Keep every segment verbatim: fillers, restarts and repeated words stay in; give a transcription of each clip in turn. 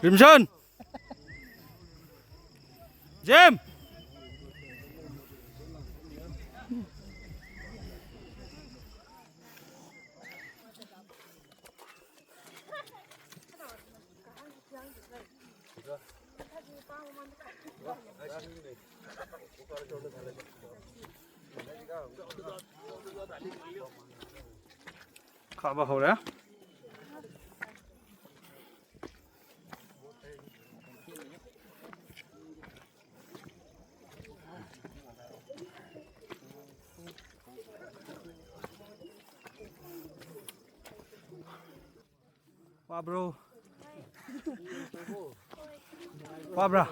ꯔꯤꯝꯁꯟ! Jam! ꯀꯥꯕ ꯍꯧꯔꯦ꯫ ꯋꯥꯕ꯭ꯔꯣ? ꯋꯥꯕ꯭ꯔꯥ?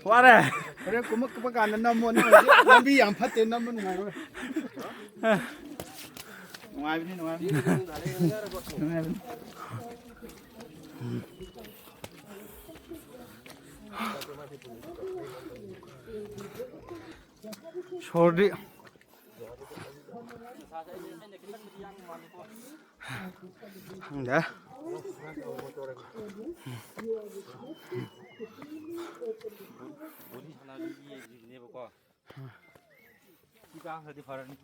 ꯋꯥꯔꯦ꯫ ꯍꯣꯔꯦꯟ ꯀꯨꯝꯃꯛꯄ ꯀꯥꯟꯗ ꯅꯝꯃꯣ, ꯅꯪ ꯍꯧꯖꯤꯛ ꯂꯝꯕꯤ ꯌꯥꯝ ꯐꯠꯇꯦ, ꯅꯝꯕ ꯅꯨꯡꯉꯥꯏꯔꯣꯏ꯫ ꯅꯨꯡꯉꯥꯏꯕꯅꯤ, ꯅꯨꯡꯉꯥꯏꯕꯅꯤ꯫ ꯅꯨꯡꯉꯥꯏꯕꯅꯤ꯫ ꯁꯣꯔꯗꯤ ꯈꯪꯗꯦ꯫ ꯁꯤ ꯀꯥꯡꯈ꯭ꯔꯗꯤ ꯐꯔꯅꯤ꯫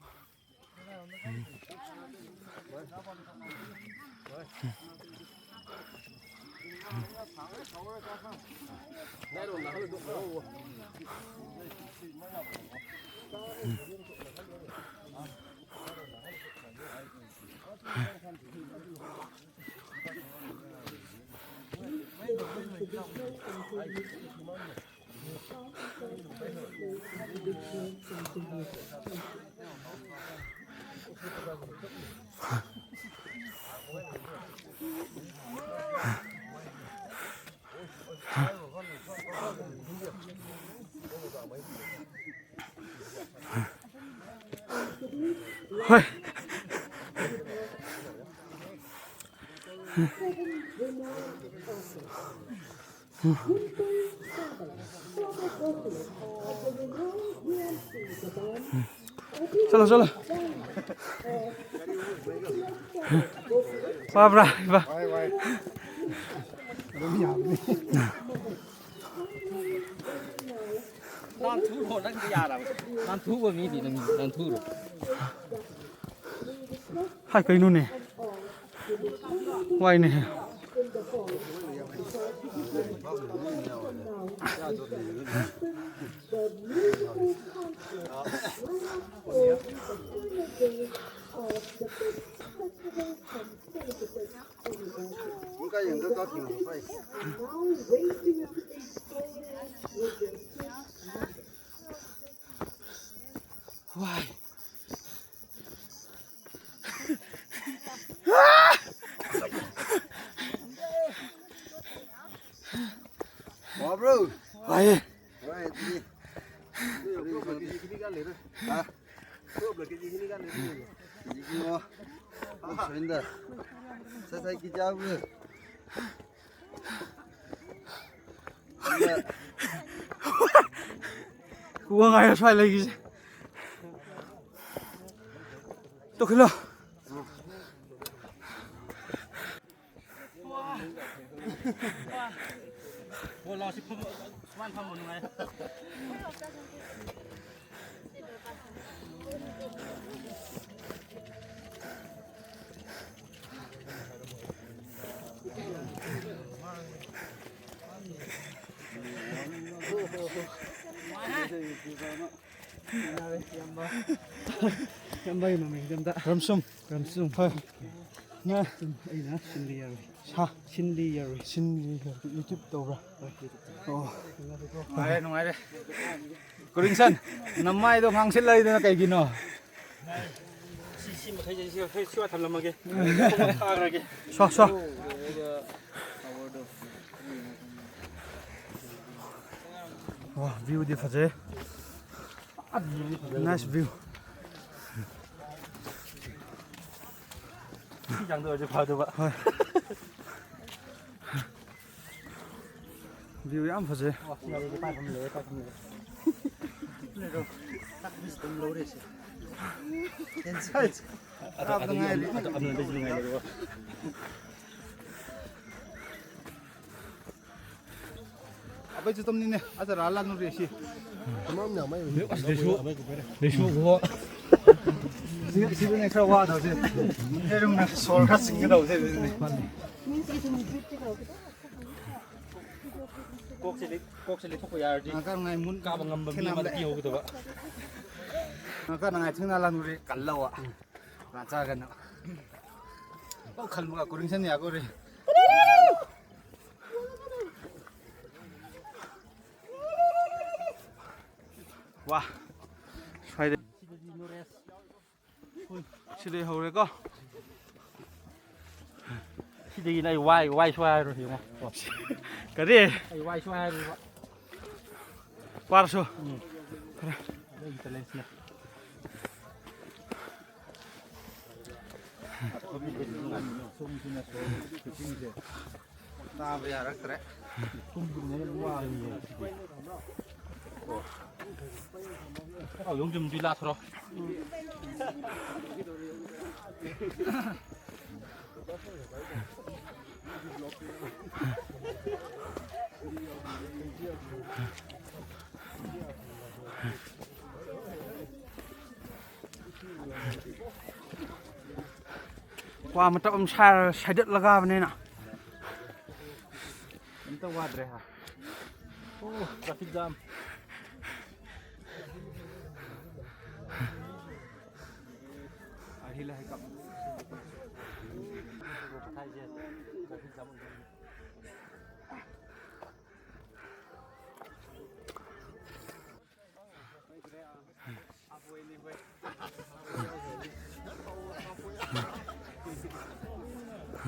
ꯍꯣꯏ꯫ ꯆꯠꯂꯣ, ꯆꯠꯂꯣ꯫ ꯋꯥꯕ꯭ꯔꯥ, ꯏꯕꯥ? ꯅꯥꯟꯊꯨꯔꯣ, ꯅꯪꯗꯤ ꯌꯥꯔꯕ? ꯅꯥꯟꯊꯨꯕ ꯃꯤꯗꯤ ꯅꯪ ꯅꯥꯟꯊꯨꯔꯣ꯫ ꯍꯥꯏ, ꯀꯩꯅꯣꯅꯦ? ꯋꯥꯏꯅꯦ꯫ ꯋꯥꯏ꯫ ꯋꯥꯕ꯭ꯔꯣ? ꯋꯥꯏꯌꯦ꯫ ꯍꯣꯏ, ꯑꯗꯨꯗꯤ꯫ ꯍꯥ? ꯁꯣꯏꯗ꯫ ꯁꯠ ꯁꯠ ꯀꯤ ꯆꯥꯕ꯭ꯔꯣ? ꯋꯥ ꯉꯥꯏꯔ ꯁ꯭ꯋꯥꯏ ꯂꯩꯈꯤꯁꯦ꯫ ꯇꯣꯛꯈꯤꯂꯣ꯫ ꯁꯨꯃꯥꯏꯅ ꯐꯝꯕ ꯅꯨꯡꯉꯥꯏ꯫ ꯏꯌꯥꯝꯕꯒꯤ ꯃꯃꯤꯡꯗꯤ ꯑꯝꯇ꯫ ꯔꯝꯁꯨꯝ꯫ ꯔꯝꯁꯨꯝ꯫ ꯍꯣꯏ꯫ ꯅ ꯑꯩꯅ ꯁꯤꯟꯂꯤ ꯌꯥꯔꯣꯏ꯫ ꯁꯥ꯫ ꯁꯤꯟꯂꯤ ꯌꯥꯔꯣꯏ꯫ ꯁꯤꯟꯂꯤ ꯌꯥꯔꯣꯏ꯫ YouTube ꯇꯧꯕ꯭ꯔꯥ? ꯍꯣꯏ, YouTube ꯇꯧ꯫ ꯑꯣ꯫ ꯅꯨꯡꯉꯥꯏꯔꯦ, ꯅꯨꯡꯉꯥꯏꯔꯦ꯫ ꯀꯨꯔꯤꯡꯁꯟ, ꯅꯃꯥꯏꯗꯣ ꯉꯥꯡꯁꯤꯜꯂꯛꯏꯗꯨꯅ ꯀꯩꯒꯤꯅꯣ? ꯁꯤ, ꯁꯤ ꯃꯈꯩꯁꯦ ꯁꯤ ꯃꯈꯩ ꯁ꯭ꯋꯥꯏ ꯊꯝꯂꯝꯃꯒꯦ꯫ ꯊꯥꯈ꯭ꯔꯒꯦ꯫ ꯁ꯭ꯋꯥ, ꯁ꯭ꯋꯥ꯫ ꯋꯥ, viewꯗꯤ ꯐꯖꯩ꯫ Nice view꯫ ꯁꯤ ꯆꯥꯡꯗ ꯑꯣꯏꯔꯗꯤ ꯐꯗꯧꯕ꯫ ꯍꯣꯏ꯫ View ꯌꯥꯝ ꯐꯖꯩ꯫ ꯑꯣ, ꯌꯥꯔꯦ, ꯄꯥꯏꯐꯝ ꯂꯩꯔꯦ, ꯄꯥꯏꯐꯝ ꯂꯩꯔꯦ꯫ ꯂꯩꯔꯣ꯫ ꯆꯥꯛ ꯑꯗꯨꯝ ꯂꯧꯔꯦ ꯁꯤ꯫ ꯑꯗꯣ, ꯑꯗꯣ, ꯑꯗꯣ, ꯑꯗꯣ, ꯑꯗꯣ, ꯑꯗꯣ, ꯑꯕꯩꯁꯨ ꯇꯨꯝꯅꯤꯡꯅꯦ꯫ ꯑꯗ ꯔꯥ ꯂꯥ ꯅꯨꯔꯦ ꯁꯤ꯫ ꯑꯁ, ꯂꯩꯁꯨ, ꯂꯩꯁꯨ ꯈꯣ꯫ ꯁꯤ, ꯁꯤꯗꯅꯦ ꯈꯔ ꯋꯥꯗꯧꯁꯦ꯫ ꯍꯦꯔꯨꯝꯅ ꯁꯣꯔ ꯈꯔ ꯆꯤꯡꯒꯗꯧꯁꯦ ꯑꯗꯨꯅꯦ꯫ ꯀꯣꯛꯁꯦ ꯂꯩ-, ꯀꯣꯛꯁꯦ ꯂꯩꯊꯣꯛꯄ ꯌꯥꯔꯗꯤ ꯉꯥꯡꯀ ꯅꯉꯥꯏ ꯃꯨꯟ ꯀꯥꯕ ꯉꯝꯕ ꯃꯤ ꯊꯦꯡꯅꯕ ꯑꯃꯗ ꯂꯩ꯫ ꯄꯤꯍꯧꯒꯗꯕ꯫ ꯉꯥꯡꯀ ꯅꯉꯥꯏ ꯊꯦꯡꯅ ꯂꯥꯟꯅꯨꯔꯦ ꯀꯜꯂꯋ꯫ ꯉꯥ ꯆꯥꯒꯅ꯫ ꯄꯥꯎ ꯈꯜꯂꯨꯒ ꯀꯣꯔꯤꯡꯁꯟ ꯌꯥꯒꯣꯔꯦ꯫ ꯋꯥ꯫ ꯁ꯭ꯋꯥꯏꯗ꯫ ꯁꯤꯗꯩ ꯍꯧꯔꯦꯀꯣ꯫ ꯁꯤꯗꯒꯤꯅ ꯑꯩ ꯋꯥꯏ, ꯋꯥꯏ ꯁ꯭ꯋꯥꯏ ꯍꯥꯏꯔꯣ ꯌꯦꯡꯉꯣ꯫ ꯀꯔꯤ? ꯑꯩ ꯋꯥꯏ ꯁ꯭ꯋꯥꯏ ꯍꯥꯏꯔꯣꯕ꯫ ꯋꯥꯔꯁꯨ꯫ ꯎꯝ꯫ ꯑꯗꯨꯒꯤ ꯆꯦꯂꯦꯟꯖꯅꯦ꯫ ꯇꯥꯕ ꯌꯥꯔꯛꯇ꯭ꯔꯦ꯫ ꯑꯧ, ꯌꯣꯡꯖꯨꯝꯗꯤ ꯂꯥꯊꯣꯔꯣ꯫ ꯋꯥ ꯃꯇꯞ ꯑꯃ ꯁꯥꯔ ꯁꯥꯏꯗꯠꯂꯒꯕꯅꯤꯅ꯫ ꯑꯝꯇ ꯋꯥꯗ꯭ꯔꯦ ꯍꯥ꯫ ꯑꯣ, ꯇ꯭ꯔꯥꯐꯤꯛ ꯖꯥꯝ꯫ ꯑꯍꯤꯂ ꯍꯥꯏ ꯀꯞ꯫ ꯇ꯭ꯔꯥꯐꯤꯛ ꯖꯥꯝ ꯑꯣꯏꯕꯒꯤ꯫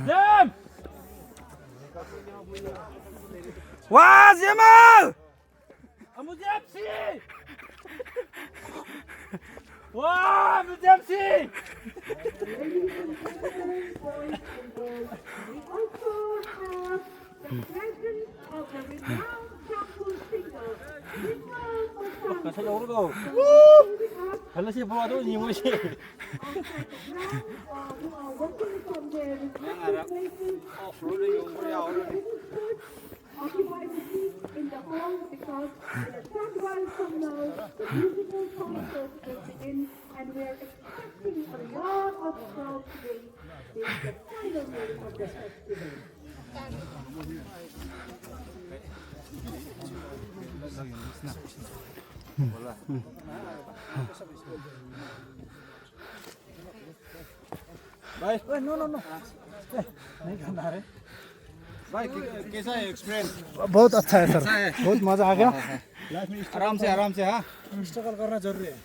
ꯖꯦꯝ! ꯋꯥ, ꯖꯦꯝꯃ! ꯑꯃꯨꯖꯦꯝ ꯁꯤ! ꯋꯥ, ꯑꯃꯨꯖꯦꯝ ꯁꯤ! ꯉꯁꯥꯏ ꯌꯧꯔꯒ ꯈꯜꯂꯁꯤ ꯕ꯭ꯔꯣ, ꯑꯗꯨ ꯌꯦꯡꯉꯨꯁꯤ꯫ Occupied seats in the hall because in a short while from now, the musical concert will begin and we are expecting a lot of crowd today. This is the final day of the festival. भाई, नहीं करना रे। भाई, कै- कैसा है experience? बहुत अच्छा है सर। बहुत मजा आ गया। आराम से, आराम से। हाँ। स्ट्रगल करना जरूरी है।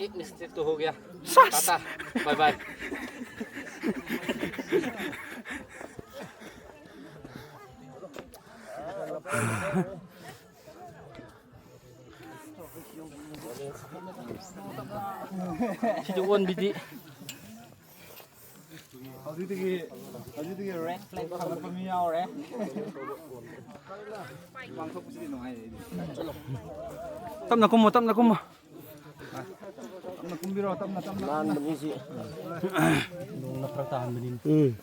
एक मिस्टेक तो हो गया। Tata, bye bye. ꯁꯤꯗꯤ ꯑꯣꯟꯕꯤꯗꯤ꯫ ꯍꯧꯖꯤꯛꯇꯒꯤ ꯍꯧꯖꯤꯛꯇꯒꯤ ꯔꯦꯗ ꯐ꯭ꯂꯦꯒ ꯊꯥꯒꯠꯄ ꯃꯤ ꯌꯥꯎꯔꯦ꯫ ꯇꯞꯅ ꯀꯨꯝꯃꯣ, ꯇꯞꯅ ꯀꯨꯝꯃꯣ꯫ ꯇꯞꯅ ꯀꯨꯝꯕꯤꯔꯣ, ꯇꯞꯅ ꯇꯞꯅ꯫ ꯅꯣꯡꯅ ꯐꯔꯛ ꯇꯥꯍꯟꯕꯅꯤꯅꯦ꯫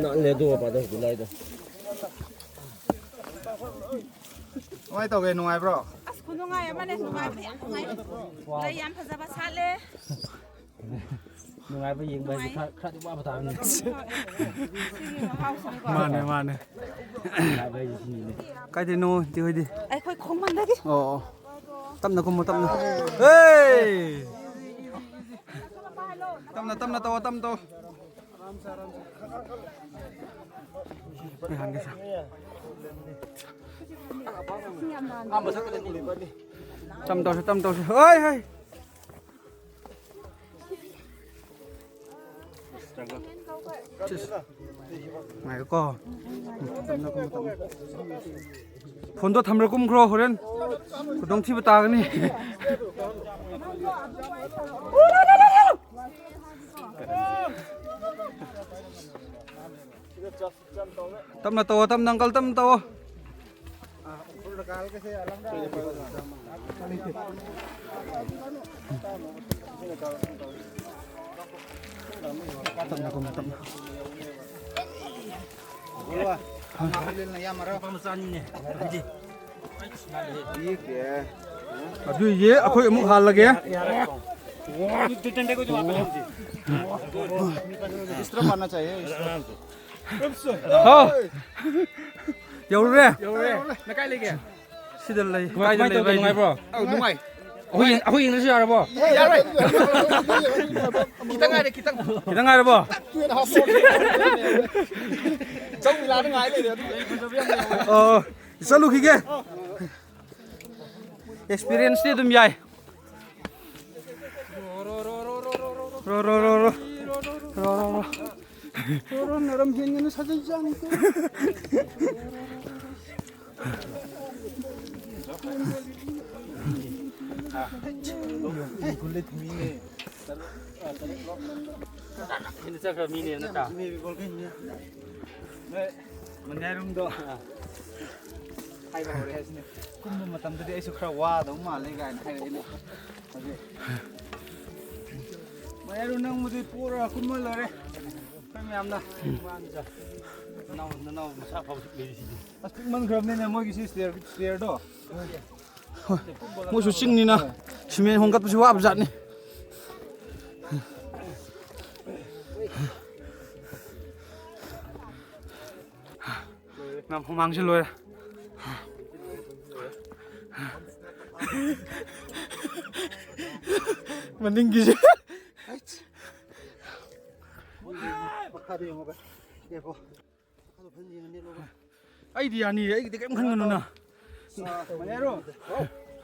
ꯅꯥꯛꯅꯦ ꯑꯗꯨ ꯃꯄꯥꯗꯣ ꯍꯧꯖꯤꯛ ꯂꯥꯏꯗꯣ꯫ ꯀꯃꯥꯏꯅ ꯇꯧꯒꯦ, ꯅꯨꯡꯉꯥꯏꯕ꯭ꯔꯣ? ꯑꯁ, ꯈꯨꯅꯨꯡꯉꯥꯏ ꯑꯃꯅꯦ꯫ ꯅꯨꯡꯉꯥꯏꯕꯗꯤ ꯌꯥꯝ ꯅꯨꯡꯉꯥꯏ꯫ ꯂꯩ ꯌꯥꯝ ꯐꯖꯕ ꯁꯥꯠꯂꯦ꯫ ꯅꯨꯡꯉꯥꯏꯕ ꯌꯦꯡꯕ ꯍꯥꯏꯁꯦ ꯈꯔ- ꯈꯔꯗꯤ ꯋꯥꯕ ꯇꯥꯕꯅꯤ꯫ ꯁꯤꯒꯤ ꯃꯍꯥꯎꯁꯤꯅꯤꯀꯣ꯫ ꯃꯥꯅꯦ ꯃꯥꯅꯦ꯫ ꯅꯨꯡꯉꯥꯏꯕ ꯍꯥꯏꯁꯦ ꯁꯤꯅꯤꯅꯦ꯫ ꯀꯥꯏꯗꯩꯅꯣ ꯏꯆꯦ ꯍꯣꯏꯗꯤ? ꯑꯩꯈꯣꯏ ꯈꯣꯡꯃꯟꯗꯒꯤ꯫ ꯑꯣ ꯑꯣ꯫ ꯇꯞꯅ ꯀꯨꯝꯃꯣ, ꯇꯞꯅ꯫ ꯍꯦ! ꯇꯞꯅ ꯇꯞꯅ ꯇꯧꯑꯣ, ꯇꯞꯅ ꯇꯧꯑꯣ꯫ ꯑꯩ ꯍꯥꯟꯒꯦ ꯁꯥꯔ꯫ ꯇꯞꯅ ꯇꯧꯁꯤ, ꯇꯞꯅ ꯇꯧꯁꯤ꯫ ꯍꯣꯏ ꯍꯣꯏ꯫ ꯉꯥꯏꯈꯣꯀꯣ꯫ ꯐꯣꯟꯗꯣ ꯊꯝꯕ꯭ꯔꯥ ꯀꯨꯝꯈ꯭ꯔꯣ, ꯍꯣꯔꯦꯟ ꯈꯨꯗꯣꯡꯊꯤꯕ ꯇꯥꯒꯅꯤ꯫ ꯇꯞꯅ ꯇꯧꯋꯣ, ꯇꯞꯅ, ꯑꯪꯀꯜ, ꯇꯞꯅ ꯇꯧꯋꯣ꯫ ꯇꯞꯅ ꯀꯨꯝꯃꯣ, ꯇꯞꯅ꯫ ꯑꯗꯨꯏꯗꯤ ꯑꯩꯈꯣꯏ ꯑꯃꯨꯛ ꯍꯥꯜꯂꯒꯦ꯫ ꯍꯥꯎ꯫ ꯌꯧꯔꯨꯔꯦ꯫ ꯌꯧꯔꯦ꯫ ꯅꯪ ꯀꯥꯏ ꯂꯩꯒꯦ? ꯁꯤꯗ ꯂꯩ꯫ ꯀꯃꯥꯏ-, ꯀꯥꯏꯗ ꯀꯃꯥꯏ ꯂꯩꯕ ꯇꯧꯒꯦ? ꯍꯥꯏꯗꯤ? ꯅꯨꯡꯉꯥꯏꯕ꯭ꯔꯣ? ꯑꯧ, ꯅꯨꯡꯉꯥꯏ꯫ ꯑꯩꯈꯣꯏ ꯌꯦꯡ-, ꯑꯩꯈꯣꯏ ꯌꯦꯡꯗ꯭ꯔꯁꯨ ꯌꯥꯔꯕꯣ? ꯌꯥꯔꯣꯏ꯫ ꯈꯤꯇꯪ ꯉꯥꯏꯔꯦ, ꯈꯤꯇꯪ꯫ ꯈꯤꯇꯪ ꯉꯥꯏꯔꯕꯣ? ꯆꯧ ꯃꯤꯂꯥꯗ ꯉꯥꯏ ꯂꯩꯔꯦ ꯑꯗꯨ꯫ ꯑꯣ, ꯆꯠꯂꯨꯈꯤꯒꯦ꯫ Experience ꯇꯤ ꯑꯗꯨꯝ ꯌꯥꯏ꯫ ꯔꯣ, ꯔꯣ, ꯔꯣ, ꯔꯣ꯫ ꯔꯣ, ꯔꯣ, ꯔꯣ, ꯔꯣ꯫ ꯔꯣ, ꯔꯣ, ꯔꯣ꯫ ꯔꯣ, ꯔꯣ, ꯅꯔꯝ ꯍꯦꯟꯒꯅꯨ, ꯁꯥꯖꯟ ꯆꯥꯅꯤꯀꯣ꯫ ꯍꯦꯟꯅ ꯆꯠꯈ꯭ꯔ ꯃꯤꯅꯦ ꯅꯠꯇ꯭ꯔꯥ? ꯅꯣꯏ ꯃꯅꯤꯍꯥꯔꯣꯝꯗꯣ ꯍꯥꯏꯕ ꯍꯧꯔꯦ ꯍꯥꯏꯁꯤꯅꯦ꯫ ꯀꯨꯝꯕ ꯃꯇꯝꯗꯗꯤ ꯑꯩꯁꯨ ꯈꯔ ꯋꯥꯗꯧ ꯃꯥꯜꯂꯦ ꯀꯥꯏꯅ ꯍꯥꯏꯔꯛꯏꯅꯦ꯫ ꯍꯧꯖꯤꯛ ꯃꯌꯥꯔꯨ ꯅꯪꯕꯨꯗꯤ ꯄꯨꯔꯒ ꯀꯨꯝꯃ ꯂꯣꯏꯔꯦ꯫ ꯑꯩꯈꯣꯏ ꯃꯌꯥꯝꯅ꯫ ꯅꯅꯥꯎ, ꯅꯅꯥꯎ ꯃꯁꯥ ꯐꯕ ꯂꯩꯔꯤꯁꯤꯗꯤ꯫ ꯑꯁ, ꯄꯤꯛꯃꯟꯈ꯭ꯔꯕꯅꯤꯅꯦ ꯃꯣꯏꯒꯤꯁꯤ ꯁ꯭ꯇꯦꯌꯔ, ꯁ꯭ꯇꯦꯌꯔꯗꯣ꯫ ꯍꯣꯏ꯫ ꯃꯣꯏꯁꯨ ꯆꯤꯡꯅꯤꯅ ꯁꯤꯃꯦꯟ ꯍꯣꯟꯒꯠꯄꯁꯤ ꯋꯥꯕ ꯖꯥꯠꯅꯤ꯫ ꯅꯝ ꯍꯨꯃꯥꯡꯁꯤ ꯂꯣꯏꯔꯦ꯫ ꯃꯅꯤꯡꯒꯤꯁꯦ꯫ ꯃꯈꯥꯗ ꯌꯦꯡꯉꯣ ꯚꯥꯏ꯫ ꯌꯦꯡꯉꯣ꯫ ꯑꯩꯗꯤ ꯌꯥꯅꯤꯌꯦ, ꯑꯩꯒꯤꯗꯤ ꯀꯔꯤꯝ ꯈꯟꯒꯅꯨꯅ꯫ ꯃꯅꯦꯔꯣ,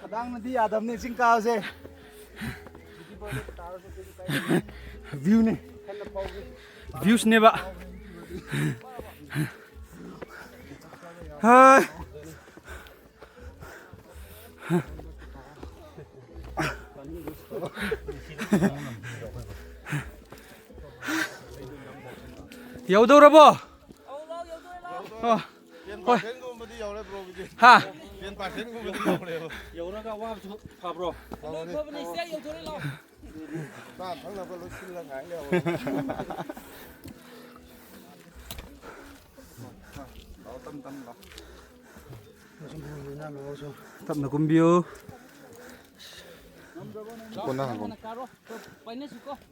ꯈꯗꯥꯡꯅꯗꯤ ꯌꯥꯗꯕꯅꯦ ꯆꯤꯡ ꯀꯥꯕꯁꯦ꯫ View ꯅꯦ꯫ Views ꯅꯦꯕ꯫ ꯍꯥꯏ꯫ ꯌꯧꯗꯧꯔꯕꯣ? ꯑ, ꯍꯣꯏ꯫ ꯇꯦꯟ ꯄꯥꯔꯁꯦꯟꯒꯨꯝꯕꯗꯤ ꯌꯧꯔꯦ, ꯕ꯭ꯔꯣꯒꯤꯗꯤ꯫ ꯍꯥ? ꯇꯦꯟ ꯄꯥꯔꯁꯦꯟꯒꯨꯝꯕꯗꯤ ꯌꯧꯔꯦꯕ꯫ ꯌꯧꯔꯒ ꯋꯥꯕꯁꯨ ꯐꯕ꯭ꯔꯣ? ꯂꯣꯏ ꯐꯕꯅꯤ, ꯁꯤꯗ ꯌꯧꯗꯣꯔꯦ, ꯂꯥꯛꯑꯣ꯫ ꯆꯥ ꯊꯛꯅꯕ ꯂꯣꯏ ꯁꯤꯜꯂ ꯉꯥꯏ ꯂꯩꯍꯧꯔꯦ꯫ ꯂꯥꯛꯑꯣ, ꯇꯞ ꯇꯞꯅ ꯂꯥꯛꯑꯣ꯫ ꯇꯞꯅ ꯀꯨꯝꯕꯤꯌꯨ꯫ ꯀꯣꯟꯅ ꯍꯪꯉꯣ꯫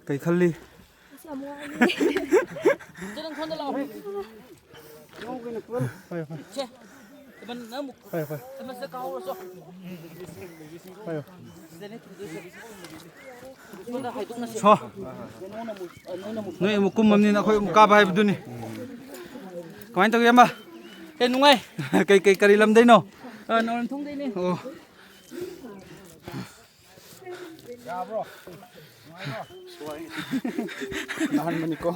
ꯀꯩ ꯈꯜꯂꯤ? ꯑꯁ, ꯌꯥꯝ ꯋꯥꯏꯌꯦ꯫ ꯆꯦ, ꯅꯪ ꯁꯣꯝꯗ ꯂꯥꯛꯑꯣ꯫ ꯁꯦ, ꯏꯃꯟ, ꯅꯪ ꯑꯃꯨꯛ ꯏꯃꯟꯁꯤꯗ ꯀꯥꯍꯧꯔꯣ, ꯆꯣ꯫ ꯁꯤꯗꯅꯦ ꯊꯝꯗꯣꯏꯁꯦ꯫ ꯁꯣꯝꯗ ꯍꯥꯏꯗꯣꯛꯅꯁꯦ꯫ ꯁꯣ꯫ ꯅꯣꯏꯅ ꯑꯃꯨꯛ, ꯑ, ꯅꯣꯏꯅ ꯑꯃꯨꯛ ꯅꯣꯏ ꯑꯃꯨꯛ ꯀꯨꯝꯃꯕꯅꯤꯅ ꯑꯩꯈꯣꯏ ꯑꯃꯨꯛ ꯀꯥꯕ ꯍꯥꯏꯕꯗꯨꯅꯤ꯫ ꯀꯃꯥꯏꯅ ꯇꯧꯒꯦ, ꯏꯌꯥꯝꯕ? ꯑꯦ, ꯅꯨꯡꯉꯥꯏ꯫ ꯀꯩ, ꯀꯩ, ꯀꯔꯤ ꯂꯝꯗꯩꯅꯣ? ꯑ, ꯅꯥꯎꯔꯦꯝꯊꯣꯡꯗꯩꯅꯦ꯫ ꯑꯣ꯫ ꯌꯥꯕ꯭ꯔꯣ? ꯅꯨꯡꯉꯥꯏꯕ꯭ꯔꯣ? ꯅꯥꯟꯕꯅꯤꯀꯣ꯫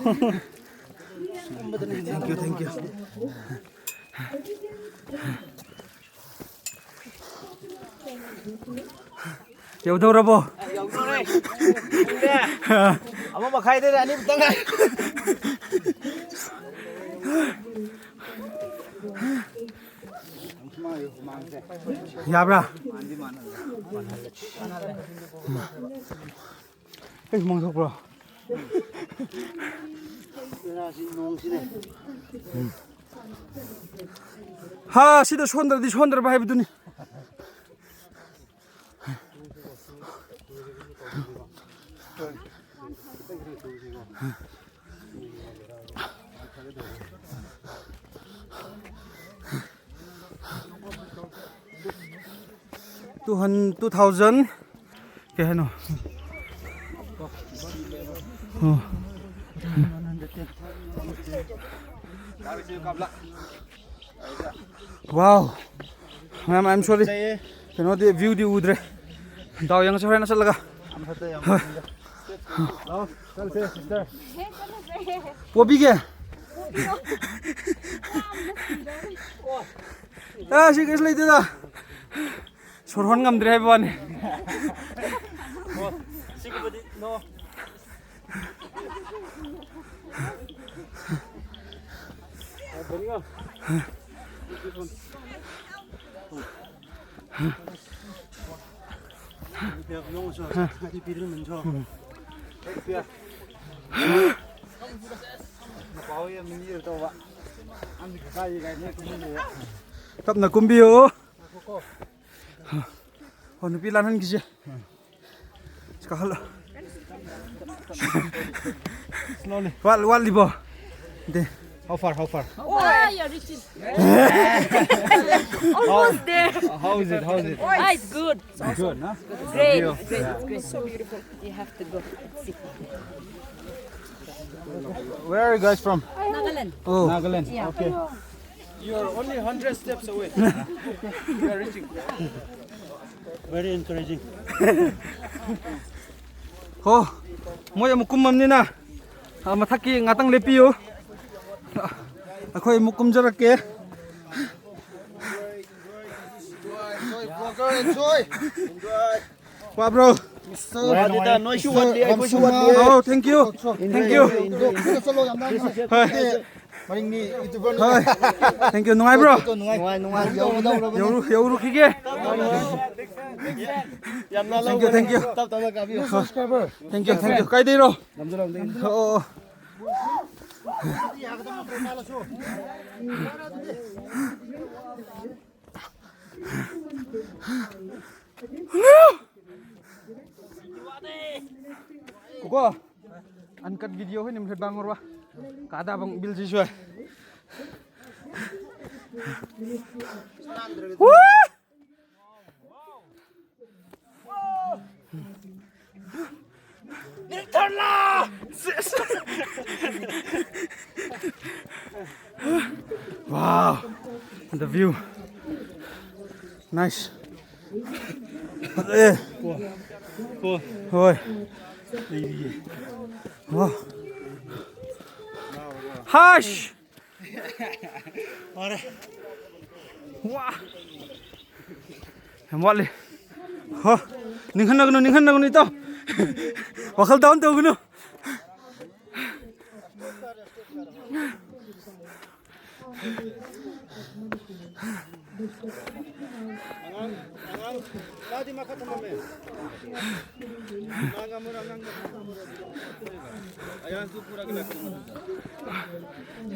Thank you, thank you. ꯌꯧꯗꯧꯔꯕꯣ? ꯌꯧꯗꯧꯔꯦ꯫ ꯄꯨꯡꯅꯦ ꯑꯃ ꯃꯈꯥꯏꯗꯩꯅ ꯑꯅꯤꯃꯨꯛꯇ ꯉꯥꯏ꯫ ꯌꯥꯕ꯭ꯔꯥ? ꯑꯩ ꯍꯨꯃꯥꯡ ꯊꯣꯛꯄ꯭ꯔꯣ? ꯍꯥ, ꯁꯤꯗ ꯁꯣꯟꯗ꯭ꯔꯗꯤ ꯁꯣꯟꯗ꯭ꯔꯕ ꯍꯥꯏꯕꯗꯨꯅꯤ꯫ Two hundred, two thousand, ꯀꯩ ꯍꯥꯏꯅꯣ? ꯑꯣ꯫ Wow. Ma'am, I'm sorry. ꯀꯩꯅꯣꯗꯤ, view ꯗꯤ ꯎꯗ꯭ꯔꯦ꯫ ꯗꯥꯎ ꯌꯦꯡꯉꯁꯤ ꯍꯣꯔꯦꯟ ꯆꯠꯂꯒ꯫ ꯍꯣꯏ꯫ ꯂꯥꯛꯑꯣ, ꯆꯠꯂꯁꯦ, sister꯫ ꯄꯣꯕꯤꯒꯦ? ꯑ, ꯁꯤ ꯀꯩꯁꯨ ꯂꯩꯇꯦꯗ꯫ ꯁꯣꯔ ꯍꯣꯟ ꯉꯝꯗ꯭ꯔꯦ ꯍꯥꯏꯕ ꯋꯥꯅꯤ꯫ ꯁꯤꯒꯨꯝꯕꯗꯤ no꯫ ꯇꯞꯅ ꯀꯨꯝꯕꯤꯌꯨ꯫ ꯑꯣ, ꯅꯨꯄꯤ ꯂꯥꯟꯍꯟꯈꯤꯁꯦ꯫ ꯀꯥꯈꯠꯂꯣ꯫ Slowly. What-, ꯋꯥꯠꯂꯤꯕꯣ? Day. How far? How far? Oh, yeah, you're reaching. Almost there. How is it? How is it? Ah, it's good. Good, huh? Great, great, great. So beautiful. You have to go. Where are you guys from? Nagaland. Oh. Nagaland. Yeah. Okay. You are only hundred steps away. You are reaching. Very encouraging. ꯍꯣ, ꯃꯣꯏ ꯑꯃꯨꯛ ꯀꯨꯝꯃꯝꯅꯤꯅ, ꯑ, ꯃꯊꯛꯀꯤ ꯉꯥꯛꯇꯪ ꯂꯦꯞꯄꯤꯌꯨ꯫ ꯑ, ꯑꯩꯈꯣꯏ ꯑꯃꯨꯛ ꯀꯨꯝꯖꯔꯛꯀꯦ꯫ Enjoy, enjoy, vlogger, enjoy. Enjoy. ꯋꯥꯕ꯭ꯔꯣ? ꯅꯨꯡꯉꯥꯏꯇꯦꯗ, ꯅꯣꯏꯁꯨ ꯋꯥꯠꯂꯤ, ꯑꯩꯈꯣꯏꯁꯨ ꯋꯥꯠꯂꯤ꯫ ꯑꯣ, thank you. Thank you. ꯍꯣꯏ꯫ ꯃꯔꯤꯡꯒꯤ YouTuber ꯍꯣꯏ꯫ Thank you. ꯅꯨꯡꯉꯥꯏꯕ꯭ꯔꯣ? ꯅꯨꯡꯉꯥꯏ, ꯅꯨꯡꯉꯥꯏ꯫ ꯌꯧꯔꯨ-, ꯌꯧꯔꯨꯈꯤꯒꯦ꯫ ꯌꯥꯝ ꯅꯥꯜꯍꯧꯕꯅꯦ꯫ Thank you, thank you. ꯇꯞ ꯇꯞꯅ ꯀꯥꯕꯤꯌꯨ꯫ Thank you, thank you. ꯀꯥꯏꯗꯩꯔꯣ? ꯂꯝꯖꯥꯂꯣꯡꯗꯒꯤ꯫ ꯑꯣ, ꯑꯣ꯫ Kuko, uncut video ko, nimre bang orwa. Kada bang bil jiswa. Woo! Wow, the view. Nice. Eh. ꯍꯣꯏ꯫ Wow. ꯍꯥꯏꯁ! ꯋꯥꯔꯦ꯫ ꯋꯥ! ꯌꯥꯝ ꯋꯥꯠꯂꯤ꯫ ꯍꯣ, ꯅꯤꯡꯍꯟꯅꯒꯅꯨ, ꯅꯤꯡꯍꯟꯅꯒꯅꯨ, ꯏꯇꯥꯎ꯫ ꯋꯥꯈꯜ down ꯇꯧꯒꯅꯨ꯫ ꯑꯉꯥꯡ, ꯑꯉꯥꯡ, ꯃꯥꯗꯤ ꯃꯈꯥ ꯊꯝꯃꯝꯃꯦ꯫ ꯑꯉꯥꯡ ꯑꯃꯔ ꯑꯉꯥꯡ ꯃꯈꯥ ꯊꯝꯃꯝꯃꯦ꯫ ꯑꯌꯥꯟꯁꯨ ꯄꯨꯔꯒ ꯂꯥꯛꯄꯅꯤ ꯃꯗꯨꯗ꯫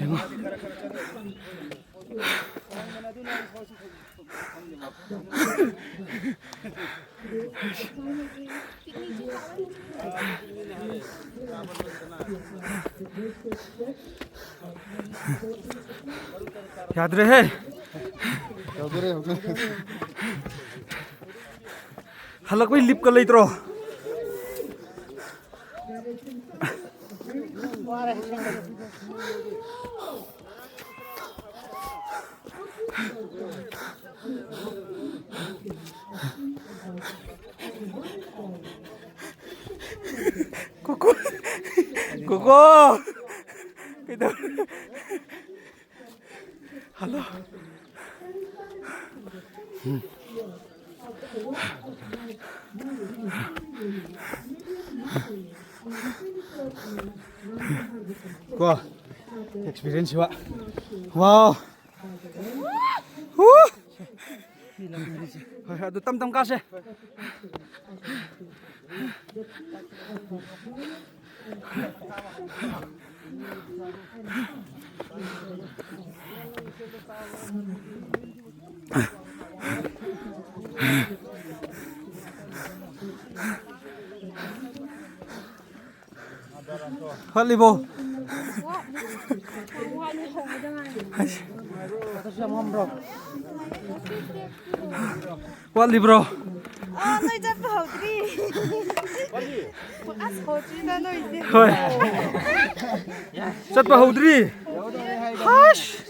ꯌꯦꯡꯉꯣ꯫ ꯃꯥꯗꯤ ꯈꯔ ꯈꯔ ꯆꯠꯂꯦ꯫ ꯑꯉꯥꯡ ꯃꯅꯥꯗꯨꯅ ꯑꯩ ꯐꯥꯎꯁꯨ ꯈꯪꯗꯦ꯫ ꯌꯥꯗ꯭ꯔꯦꯍꯦ꯫ ꯌꯥꯗ꯭ꯔꯦ, ꯌꯥꯗ꯭ꯔꯦ꯫ ꯍꯜꯂꯛꯄꯩ ꯂꯤꯞꯀ ꯂꯩꯇ꯭ꯔꯣ? ꯀꯣꯀꯣ! ꯀꯣꯀꯣ! ꯀꯩꯗꯧꯔꯦ? ꯍꯜꯂꯣ꯫ ꯀꯣ, experience ꯁꯤꯕ꯫ Wow꯫ ꯍꯨ! ꯍꯣꯏ, ꯑꯗꯨ ꯇꯝ ꯇꯝ ꯀꯥꯁꯦ꯫ ꯋꯥꯠꯂꯤꯕꯣ? ꯋꯥꯠꯂꯤꯕ꯭ꯔꯣ? ꯑꯥ, ꯅꯣꯏ ꯆꯠꯄ ꯍꯧꯗ꯭ꯔꯤ꯫ ꯑꯁ, ꯍꯧꯗ꯭ꯔꯤꯗ ꯅꯣꯏꯁꯦ꯫ ꯍꯣꯏ꯫ ꯆꯠꯄ ꯍꯧꯗ꯭ꯔꯤ꯫ ꯍꯁ!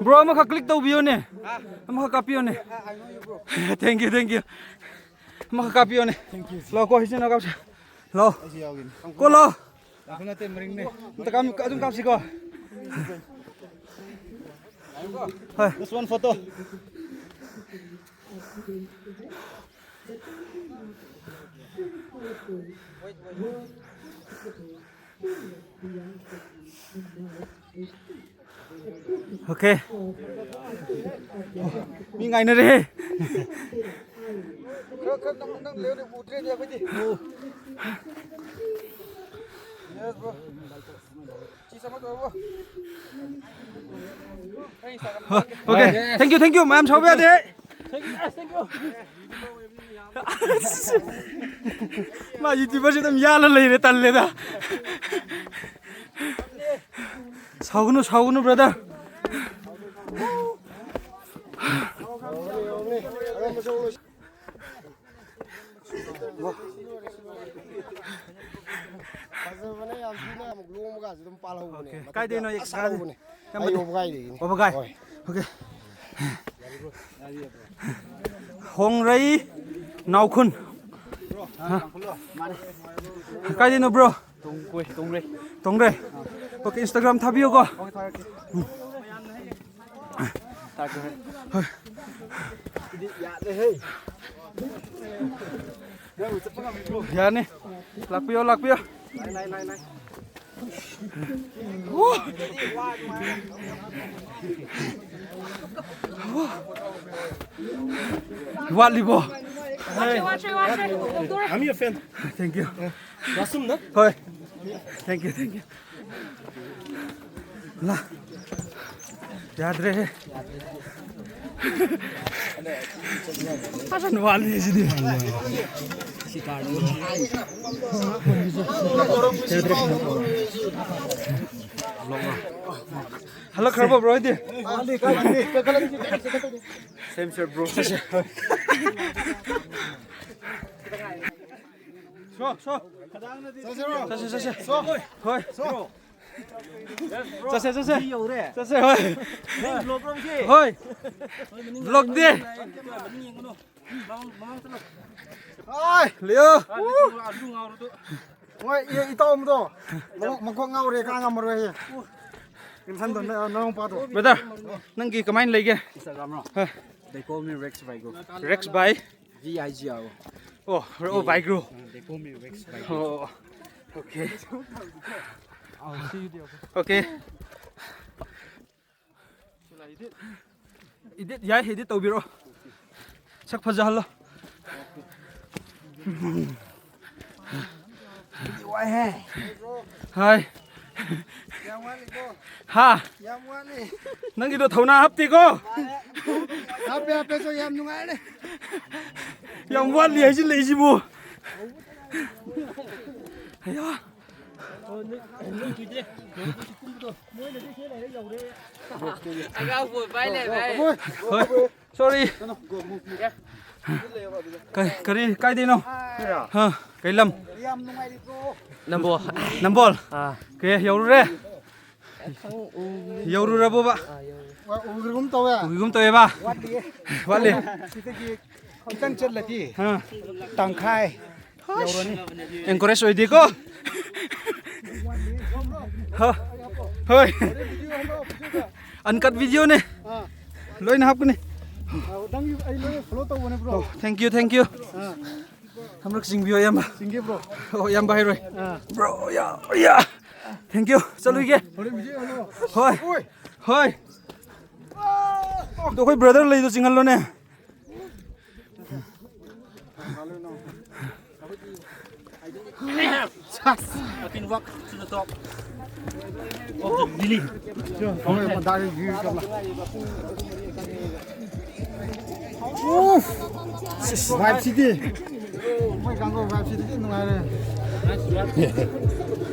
Bro, ꯑꯃꯈꯛ click ꯇꯧꯕꯤꯌꯣꯅꯦ꯫ ꯑꯃꯈꯛ ꯀꯥꯞꯄꯤꯌꯣꯅꯦ꯫ Thank you, thank you. ꯑꯃꯈꯛ ꯀꯥꯞꯄꯤꯌꯣꯅꯦ꯫ ꯂꯥꯛꯑꯣ, ꯀꯣ, ꯏꯆꯤꯟ ꯏꯅꯥꯎ ꯀꯥꯞꯁꯦ꯫ ꯂꯥꯛꯑꯣ꯫ ꯀꯣ, ꯂꯥꯛꯑꯣ꯫ ꯑꯝꯇ ꯀꯥꯞ-, ꯑꯗꯨꯝ ꯀꯥꯞꯁꯤꯀꯣ꯫ ꯍꯣꯏ꯫ Just one photo. Okay. ꯃꯤ ꯉꯥꯏꯅꯔꯦꯍꯦ꯫ ꯈꯔ, ꯈꯔ ꯅꯪ, ꯅꯪ ꯂꯩꯔꯗꯤ ꯎꯗ꯭ꯔꯦꯅꯦ ꯑꯩꯈꯣꯏꯗꯤ꯫ Yes, bro. ꯆꯤ ꯆꯥꯝꯃ ꯇꯧꯔꯕꯣ? Okay, thank you, thank you. ꯃꯌꯥꯝ ꯁꯥꯎꯕ ꯌꯥꯗꯦ꯫ ꯃꯥ YouTuberꯁꯦ ꯑꯗꯨꯝ ꯌꯥꯜꯂ ꯂꯩꯔꯦ, ꯇꯜꯂꯦꯗ꯫ ꯁꯥꯎꯒꯅꯨ, ꯁꯥꯎꯒꯅꯨ, brother꯫ ꯐꯖꯕꯅꯦ ꯌꯥꯝ ꯊꯤꯅ, ꯑꯃꯨꯛ ꯂꯣꯡꯕꯒꯁꯨ ꯑꯗꯨꯝ ꯄꯥꯜꯍꯧꯕꯅꯦ꯫ Okay, ꯃꯊꯛꯇ ꯀꯥꯏꯗꯩꯅꯣ? ꯑꯁ ꯍꯧꯕꯅꯦ꯫ ꯏꯌꯥꯝꯕꯗꯤ? ꯑꯩ ꯋꯥꯕꯒꯥꯏꯗꯒꯤꯅꯦ꯫ ꯋꯥꯕꯒꯥꯏ? ꯍꯣꯏ꯫ Okay꯫ ꯍꯣꯡꯔꯩ ꯅꯥꯎꯈꯨꯟ꯫ ꯀꯥꯏꯗꯩꯅꯣ, bro? ꯇꯣꯡꯒ꯭ꯔꯩ, ꯇꯣꯡꯒ꯭ꯔꯩ꯫ ꯇꯣꯡꯒ꯭ꯔꯩ? Okay, Instagram ꯊꯥꯕꯤꯌꯨꯀꯣ꯫ Okay, ꯊꯥꯔꯛꯀꯦ꯫ ꯎꯝ꯫ ꯊꯥꯔꯛꯀꯦ, ꯍꯣꯏ꯫ ꯍꯣꯏ꯫ ꯁꯤꯗꯤ ꯌꯥꯗ꯭ꯔꯦꯍꯦ꯫ ꯅꯪꯕꯨ ꯆꯠꯄ ꯉꯝꯃꯤꯕ꯭ꯔꯣ? ꯌꯥꯅꯤ꯫ ꯂꯥꯛꯄꯤꯌꯣ, ꯂꯥꯛꯄꯤꯌꯣ꯫ ꯂꯥꯏ, ꯂꯥꯏ, ꯂꯥꯏ, ꯂꯥꯏ꯫ ꯋꯥꯠꯂꯤꯕꯣ? ꯋꯥꯠꯇ꯭ꯔꯦ, ꯋꯥꯠꯇ꯭ꯔꯦ, ꯋꯥꯠꯇ꯭ꯔꯦ꯫ ꯌꯧꯗꯣꯔꯦ꯫ I'm your fan. Thank you. ꯂꯥꯁꯨꯝꯅ? ꯍꯣꯏ꯫ Thank you, thank you. ꯂꯥ꯫ ꯌꯥꯗ꯭ꯔꯦꯍꯦ꯫ ꯐꯖꯅ ꯋꯥꯠꯂꯤ ꯁꯤꯗꯤ꯫ ꯍꯜꯂꯛꯈ꯭ꯔꯕꯣ, bro ꯍꯣꯏꯗꯤ? Same shirt, bro. ꯆꯠꯁꯦ꯫ ꯍꯣꯏ꯫ ꯁꯣ, ꯁꯣ꯫ ꯆꯠꯁꯤꯔꯣ? ꯆꯠꯁꯦ, ꯆꯠꯁꯦ꯫ ꯁꯣ꯫ ꯍꯣꯏ꯫ ꯁꯣ꯫ ꯆꯠꯁꯦ, ꯆꯠꯁꯦ꯫ ꯌꯧꯔꯦ꯫ ꯆꯠꯁꯦ, ꯍꯣꯏ꯫ ꯅꯪ vlog ꯔꯣ ꯁꯤ? ꯍꯣꯏ꯫ ꯍꯣꯏ, ꯃꯅꯤꯡ vlog ꯗꯤ꯫ ꯃꯅꯤꯡ ꯌꯦꯡꯒꯅꯨ꯫ ꯃꯃꯥꯡ, ꯃꯃꯥꯡ ꯆꯠꯂꯣ꯫ ꯍꯣꯏ꯫ ꯂꯤꯌꯣ꯫ ꯑꯗꯨ ꯉꯥꯎꯔꯣ, ꯑꯗꯨ ꯉꯥꯎꯔꯣ, ꯑꯗꯨ꯫ ꯃꯣꯏ ꯏ-, ꯏꯇꯥꯎ ꯑꯃꯗꯣ ꯃꯀꯣꯛ, ꯃꯀꯣꯛ ꯉꯥꯎꯔꯦ, ꯀꯥ ꯉꯝꯃꯔꯣꯏ ꯍꯥꯏꯌꯦ꯫ ꯀꯦꯟꯁꯟꯗꯣ ꯅ-, ꯅꯅꯥꯎ ꯅꯨꯄꯥꯗꯣ꯫ Brother, ꯅꯪꯒꯤ ꯀꯃꯥꯏꯅ ꯂꯩꯒꯦ? Instagram ꯔꯣ? ꯍꯣꯏ꯫ They call me Rex Vigro. Rex by? V I G R O. Oh, oh, Vigro. They call me Rex Vigro. Oh, okay. I'll see you there. Okay. Edit ꯌꯥꯏ, edit ꯇꯧꯕꯤꯔꯣ꯫ ꯁꯛ ꯐꯖꯍꯜꯂꯣ꯫ ꯋꯥꯏꯍꯦ꯫ ꯍꯥꯏ꯫ ꯌꯥꯝ ꯋꯥꯠꯂꯤꯀꯣ꯫ ꯍꯥ? ꯌꯥꯝ ꯋꯥꯠꯂꯤ꯫ ꯅꯪꯒꯤꯗꯣ ꯊꯧꯅꯥ ꯍꯥꯞꯇꯦꯀꯣ? ꯍꯥꯞꯄꯦ, ꯍꯥꯞꯄꯦ, ꯁꯣ ꯌꯥꯝ ꯅꯨꯡꯉꯥꯏꯔꯦ꯫ ꯌꯥꯝ ꯋꯥꯠꯂꯤ ꯍꯥꯏꯖꯤꯜꯂꯛꯏꯁꯤꯕꯨ꯫ ꯑꯌꯥ꯫ ꯑꯉꯥꯡꯕꯨ ꯄꯥꯏ ꯂꯩꯔꯦ꯫ ꯍꯣꯏ, sorry꯫ ꯀ-, ꯀꯔꯤ, ꯀꯥꯏꯗꯩꯅꯣ? ꯍꯥ, ꯀꯩ ꯂꯝ? ꯅꯝꯕꯣꯜ꯫ ꯅꯝꯕꯣꯜ? ꯑꯥ꯫ ꯀꯦ, ꯌꯧꯔꯨꯔꯦ? ꯌꯧꯔꯨꯔꯕꯣꯕ? ꯑꯥ, ꯌꯧꯔꯦ꯫ ꯎꯈꯤꯒꯨꯝ ꯇꯧꯋꯦ꯫ ꯎꯈꯤꯒꯨꯝ ꯇꯧꯋꯦꯕ? ꯋꯥꯠꯂꯤꯌꯦ꯫ ꯋꯥꯠꯂꯤ? ꯁꯤꯗꯒꯤ ꯈꯤꯇꯪ ꯆꯠꯂꯗꯤ ꯑꯥ꯫ ꯇꯪꯈꯥꯏ ꯌꯧꯔꯅꯤ꯫ Encourage ꯑꯣꯏꯗꯦꯀꯣ? ꯍ-, ꯍꯣꯏ꯫ Uncut video ꯅꯦ꯫ ꯑꯥ꯫ ꯂꯣꯏꯅ ꯍꯥꯞꯀꯅꯤ꯫ ꯑꯥ, ꯅꯪꯒꯤ ꯑꯩ ꯂꯣꯏꯅ follow ꯇꯧꯕꯅꯦ, bro꯫ Oh, thank you, thank you꯫ ꯑꯥ꯫ ꯊꯝꯔꯛ ꯆꯤꯡꯕꯤꯌꯣ, ꯏꯌꯥꯝꯕ꯫ ꯆꯤꯡꯒꯦ, bro꯫ ꯑꯣ, ꯏꯌꯥꯝꯕ ꯍꯥꯏꯔꯣꯏ꯫ ꯑꯥ꯫ Bro, yeah, yeah꯫ Thank you꯫ ꯆꯠꯂꯨꯏꯒꯦ꯫ ꯍꯣꯔꯦꯟ video ꯍꯜꯂꯣ꯫ ꯍꯣꯏ꯫ ꯑꯣꯏ꯫ ꯍꯣꯏ꯫ ꯑꯗꯣ ꯑꯩꯈꯣꯏ brother ꯂꯩꯗꯣ ꯆꯤꯡꯍꯜꯂꯣꯅꯦ꯫ I can walk to the top of the lily. Uff, vibe ꯁꯤꯗꯤ꯫ ꯃꯣꯏ ꯀꯥꯡꯒꯧ vibe ꯁꯤꯗꯤ ꯅꯨꯡꯉꯥꯏꯔꯦ꯫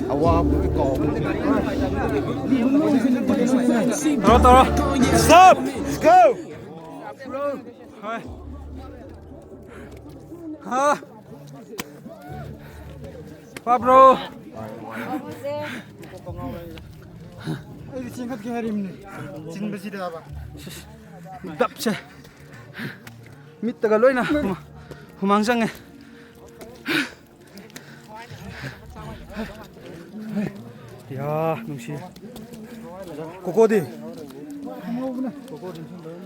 ꯑꯋꯥꯕ ꯂꯣꯏ ꯀꯥꯎꯕꯅꯦ꯫ ꯇꯧꯔꯣ, ꯇꯧꯔꯣ꯫ Stop! Let's go! ꯍꯣꯏ꯫ ꯍꯥ? ꯐꯥꯕ꯭ꯔꯣ? ꯑꯩꯗꯤ ꯆꯦꯟꯈꯠꯀꯦ ꯍꯥꯏꯔꯤꯕꯅꯤ꯫ ꯆꯤꯟꯕꯁꯤꯗꯕ꯫ ꯗꯞꯁꯦ꯫ ꯃꯤꯠꯇꯒ ꯂꯣꯏꯅ ꯍꯨꯃꯥ-, ꯍꯨꯃꯥꯡ ꯆꯪꯉꯦ꯫ ꯌꯥ, ꯅꯨꯡꯁꯤ꯫ ꯀꯣꯀꯣꯗꯤ?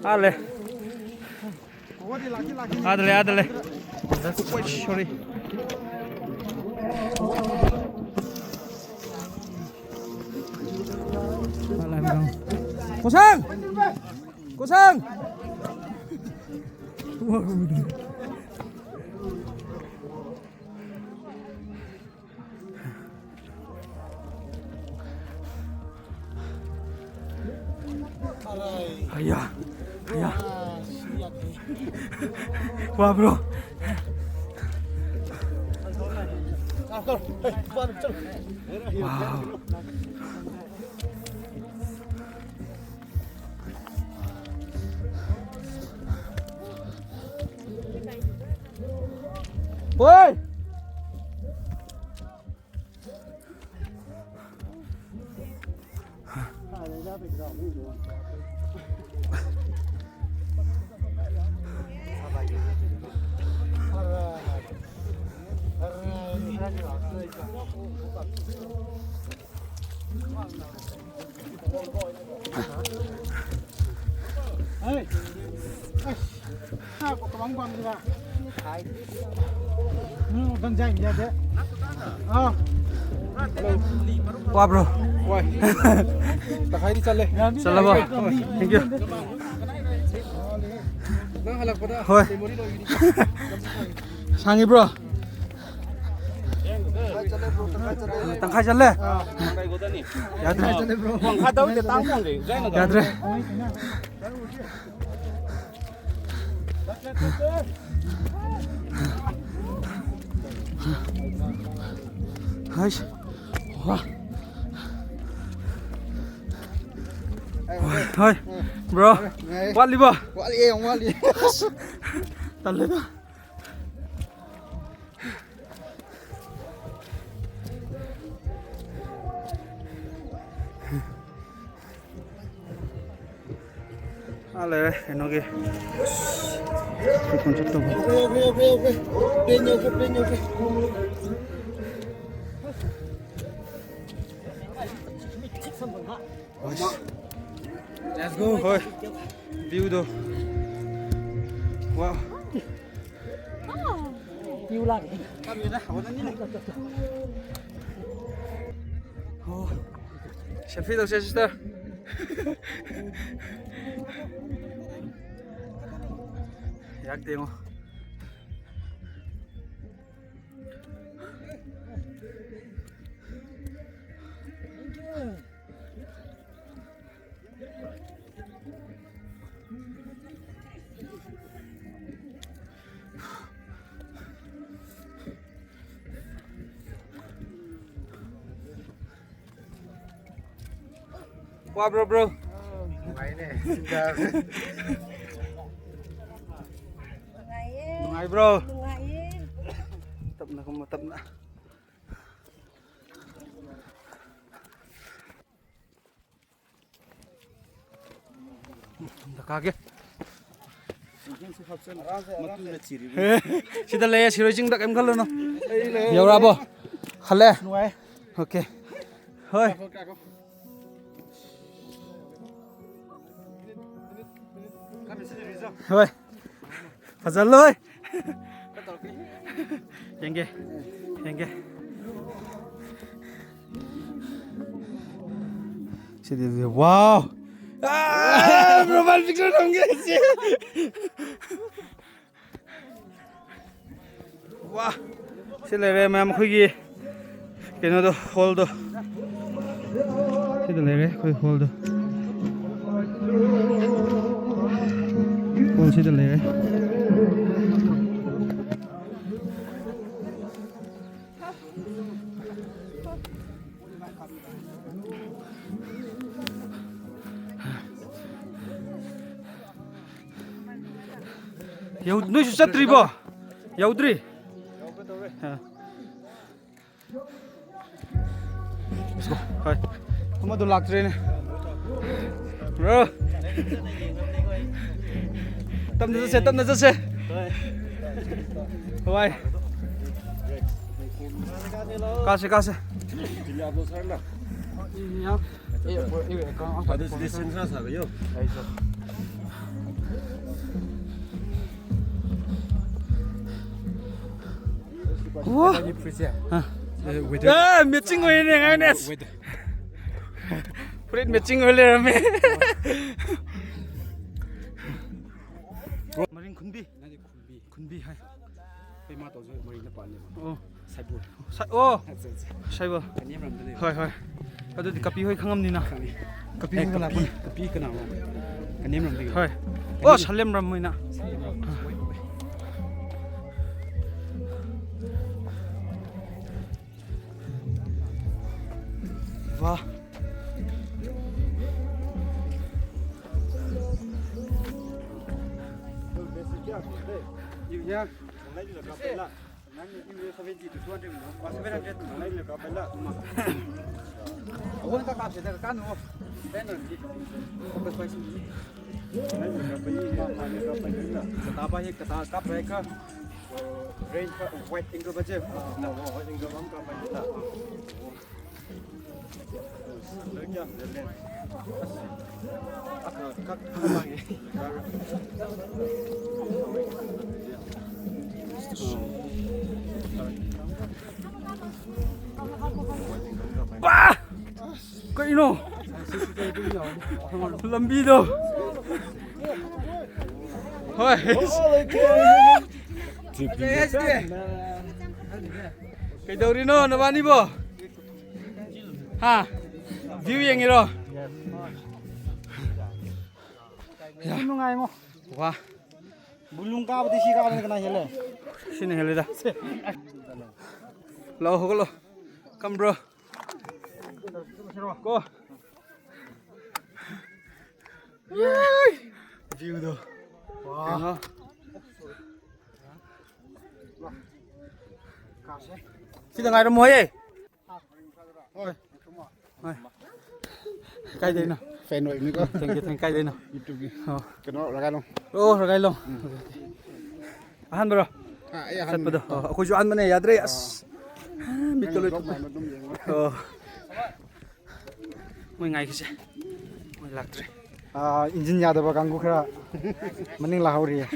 ꯑꯥ ꯂꯩ꯫ ꯑꯥꯗ ꯂꯩ, ꯑꯥꯗ ꯂꯩ꯫ ꯑꯣꯏ, sorry꯫ ꯀꯣꯁꯥꯡ! ꯀꯣꯁꯥꯡ! ꯑꯌꯥ, ꯑꯌꯥ꯫ ꯋꯥꯕ꯭ꯔꯣ? ꯋꯥꯎ꯫ ꯍꯣꯏ꯫ ꯋꯥꯕ꯭ꯔꯣ? ꯋꯥꯏ꯫ ꯇꯪꯈꯥꯏꯗꯤ ꯆꯠꯂꯦ꯫ ꯆꯠꯂꯕꯣ? Thank you꯫ ꯅꯪ ꯍꯜꯂꯛꯄꯗ ꯍꯣꯏ꯫ Memory ꯂꯣꯏꯒꯅꯤ꯫ ꯁꯥꯡꯉꯤꯕ꯭ꯔꯣ? ꯇꯪꯈꯥꯏ ꯆꯠꯂꯦ꯫ ꯌꯥꯗ꯭ꯔꯦ꯫ ꯌꯥꯗ꯭ꯔꯦ꯫ ꯍꯥꯏꯁ꯫ ꯋꯥ꯫ ꯍꯣꯏ, ꯍꯣꯏ꯫ Bro, ꯋꯥꯠꯂꯤꯕꯣ? ꯋꯥꯠꯂꯤꯌꯦ, ꯌꯥꯝ ꯋꯥꯠꯂꯤ꯫ ꯇꯜꯂꯦꯗ꯫ ꯑꯥ ꯂꯩꯔꯦ ꯀꯩꯅꯣꯒꯤ ꯀꯣꯟ ꯆꯠꯇꯧꯕ꯫ Let's go. ꯍꯣꯏ, viewꯗꯣ꯫ Wow. ꯑꯣ, selfie ꯇꯧꯁꯦ, sister꯫ ꯌꯥꯛꯇꯦ ꯌꯦꯡꯉꯣ꯫ ꯋꯥꯕ꯭ꯔꯣ, bro? ꯅꯨꯡꯉꯥꯏꯅꯦ꯫ ꯅꯨꯡꯉꯥꯏꯌꯦ꯫ ꯅꯨꯡꯉꯥꯏꯕ꯭ꯔꯣ? ꯅꯨꯡꯉꯥꯏꯌꯦ꯫ ꯇꯞꯅ ꯀꯨꯝꯃꯣ, ꯇꯞꯅ꯫ ꯑꯝꯇ ꯀꯥꯒꯦ꯫ ꯁꯤꯗ ꯂꯩꯌꯦ, ꯁꯤꯔꯣꯏ ꯆꯤꯡꯗ, ꯀꯩꯝ ꯈꯜꯂꯨꯅꯨ꯫ ꯌꯧꯔꯛꯑꯕꯣ? ꯍꯜꯂꯦ? ꯅꯨꯡꯉꯥꯏ꯫ Okay꯫ ꯍꯣꯏ꯫ ꯍꯣꯏ꯫ ꯐꯖꯜꯂꯣꯏ꯫ ꯌꯦꯡꯒꯦ, ꯌꯦꯡꯒꯦ꯫ ꯁꯤꯗꯤ, wow! ꯑꯥ, profile picture ꯅꯝꯒꯦ ꯁꯤ꯫ ꯋꯥ! ꯁꯤ ꯂꯩꯔꯦ ꯃꯌꯥꯝ, ꯑꯩꯈꯣꯏꯒꯤ ꯀꯩꯅꯣꯗꯣ, hallꯗꯣ꯫ ꯁꯤꯗ ꯂꯩꯔꯦ ꯑꯩꯈꯣꯏ hallꯗꯣ꯫ Hall ꯁꯤꯗ ꯂꯩꯔꯦ꯫ ꯌꯧ-, ꯅꯣꯏꯁꯨ ꯆꯠꯇ꯭ꯔꯤꯕꯣ? ꯌꯧꯗ꯭ꯔꯤ? ꯑꯥ꯫ Let's go. ꯍꯣꯏ꯫ ꯑꯃꯗꯣ ꯂꯥꯛꯇ꯭ꯔꯦꯅꯦ꯫ Bro꯫ ꯇꯞꯅ ꯆꯠꯁꯦ, ꯇꯞꯅ ꯆꯠꯁꯦ꯫ ꯍꯣꯏ꯫ ꯀꯥꯁꯦ, ꯀꯥꯁꯦ꯫ ꯋꯥ꯫ ꯑꯦ, matching ꯑꯣꯏꯅꯦ, ꯉꯥꯏꯅꯦ꯫ Weather꯫ ꯐꯨꯔꯤꯠ matching ꯑꯣꯏ ꯂꯩꯔꯝꯃꯦ꯫ ꯃꯔꯤꯡ ꯈꯨꯟꯕꯤ꯫ ꯅꯪꯗꯤ ꯈꯨꯟꯕꯤ꯫ ꯈꯨꯟꯕꯤ ꯍꯥꯏ꯫ ꯑꯩꯈꯣꯏ ꯃꯥ ꯇꯧꯁꯨ ꯃꯔꯤꯡꯗ ꯄꯥꯜꯂꯦꯕ꯫ ꯑꯣ꯫ ꯁꯥꯏꯕꯣꯜ꯫ ꯁꯥꯏ-, ꯑꯣ꯫ ꯑꯠꯆꯥ, ꯑꯠꯆꯥ꯫ ꯁꯥꯏꯕꯣꯜ꯫ ꯀꯅꯦꯝꯔꯝꯗ ꯂꯩꯕ꯫ ꯍꯣꯏ, ꯍꯣꯏ꯫ ꯑꯗꯨꯗꯤ ꯀꯄꯤ ꯍꯣꯏ ꯈꯪꯉꯝꯅꯤꯅ꯫ ꯈꯪꯉꯤ꯫ ꯀꯄꯤ ꯑꯦ, ꯍꯣꯏ ꯀꯄꯤ, ꯂꯥꯛꯄꯅꯤ꯫ ꯀꯄꯤ ꯀꯅꯥꯅꯣ? ꯀꯅꯦꯝꯔꯝꯗꯒꯤ꯫ ꯍꯣꯏ꯫ ꯑꯣ, ꯁꯂꯦꯝꯔꯝ ꯍꯣꯏꯅ꯫ ꯁꯂꯦꯝꯔꯝ꯫ ꯍꯣꯏ, ꯍꯣꯏ꯫ ꯋꯥ꯫ ꯀꯩꯅꯣ? ꯂꯝꯕꯤꯗꯣ꯫ ꯍꯣꯏ꯫ ꯀꯩꯗꯧꯔꯤꯅꯣ ꯅꯕꯥꯅꯤꯕꯣ? ꯍꯥ? View ꯌꯦꯡꯉꯤꯔꯣ? ꯌꯥꯝ ꯅꯨꯡꯉꯥꯏꯉꯣ꯫ ꯋꯥ꯫ ꯕꯨꯂꯨꯡ ꯀꯥꯕꯗꯤ ꯁꯤ ꯀꯥꯕꯅ ꯀꯅꯥ ꯍꯦꯜꯂꯦ? ꯁꯤꯅ ꯍꯦꯜꯂꯦꯗ꯫ ꯂꯥꯛꯑꯣ, ꯍꯧꯒꯠꯂꯣ꯫ Come, bro꯫ ꯀꯣ꯫ View ꯗꯣ꯫ ꯋꯥ꯫ ꯌꯦꯡꯉꯣ꯫ ꯁꯤꯗ ꯉꯥꯏꯔꯝꯃꯣ, ꯍꯦ꯫ ꯍꯣꯏ꯫ ꯍꯣꯏ꯫ ꯀꯥꯏꯗꯩꯅꯣ? Fan ꯑꯣꯏꯕꯅꯤꯀꯣ꯫ Thank you, thank you. ꯀꯥꯏꯗꯩꯅꯣ? YouTube-ꯀꯤ꯫ ꯑꯣ꯫ ꯀꯩꯅꯣ, ꯔꯒꯥꯏꯂꯣꯡ꯫ ꯑꯣ, ꯔꯒꯥꯏꯂꯣꯡ꯫ ꯑꯍꯥꯟꯕꯔꯣ? ꯑꯥ, ꯑꯩ ꯑꯍꯥꯟꯕꯅꯤ꯫ ꯆꯠꯄꯗꯣ? ꯑꯣ, ꯑꯩꯈꯣꯏꯁꯨ ꯑꯍꯥꯟꯕꯅꯦ, ꯌꯥꯗ꯭ꯔꯦ, ꯑꯁ꯫ ꯑꯥ, ꯃꯤꯠꯀ ꯂꯣꯏ ꯊꯨꯞꯄꯦ꯫ ꯑꯗꯨꯝ ꯌꯦꯡꯉꯣ꯫ ꯑꯣ꯫ ꯃꯣꯏ ꯉꯥꯏꯈꯤꯁꯦ꯫ ꯃꯣꯏ ꯂꯥꯛꯇ꯭ꯔꯦ꯫ ꯑꯥ, engine ꯌꯥꯗꯕ ꯀꯥꯡꯕꯨ ꯈꯔ ꯃꯅꯤꯡ ꯂꯥꯛꯍꯧꯔꯤꯌꯦ꯫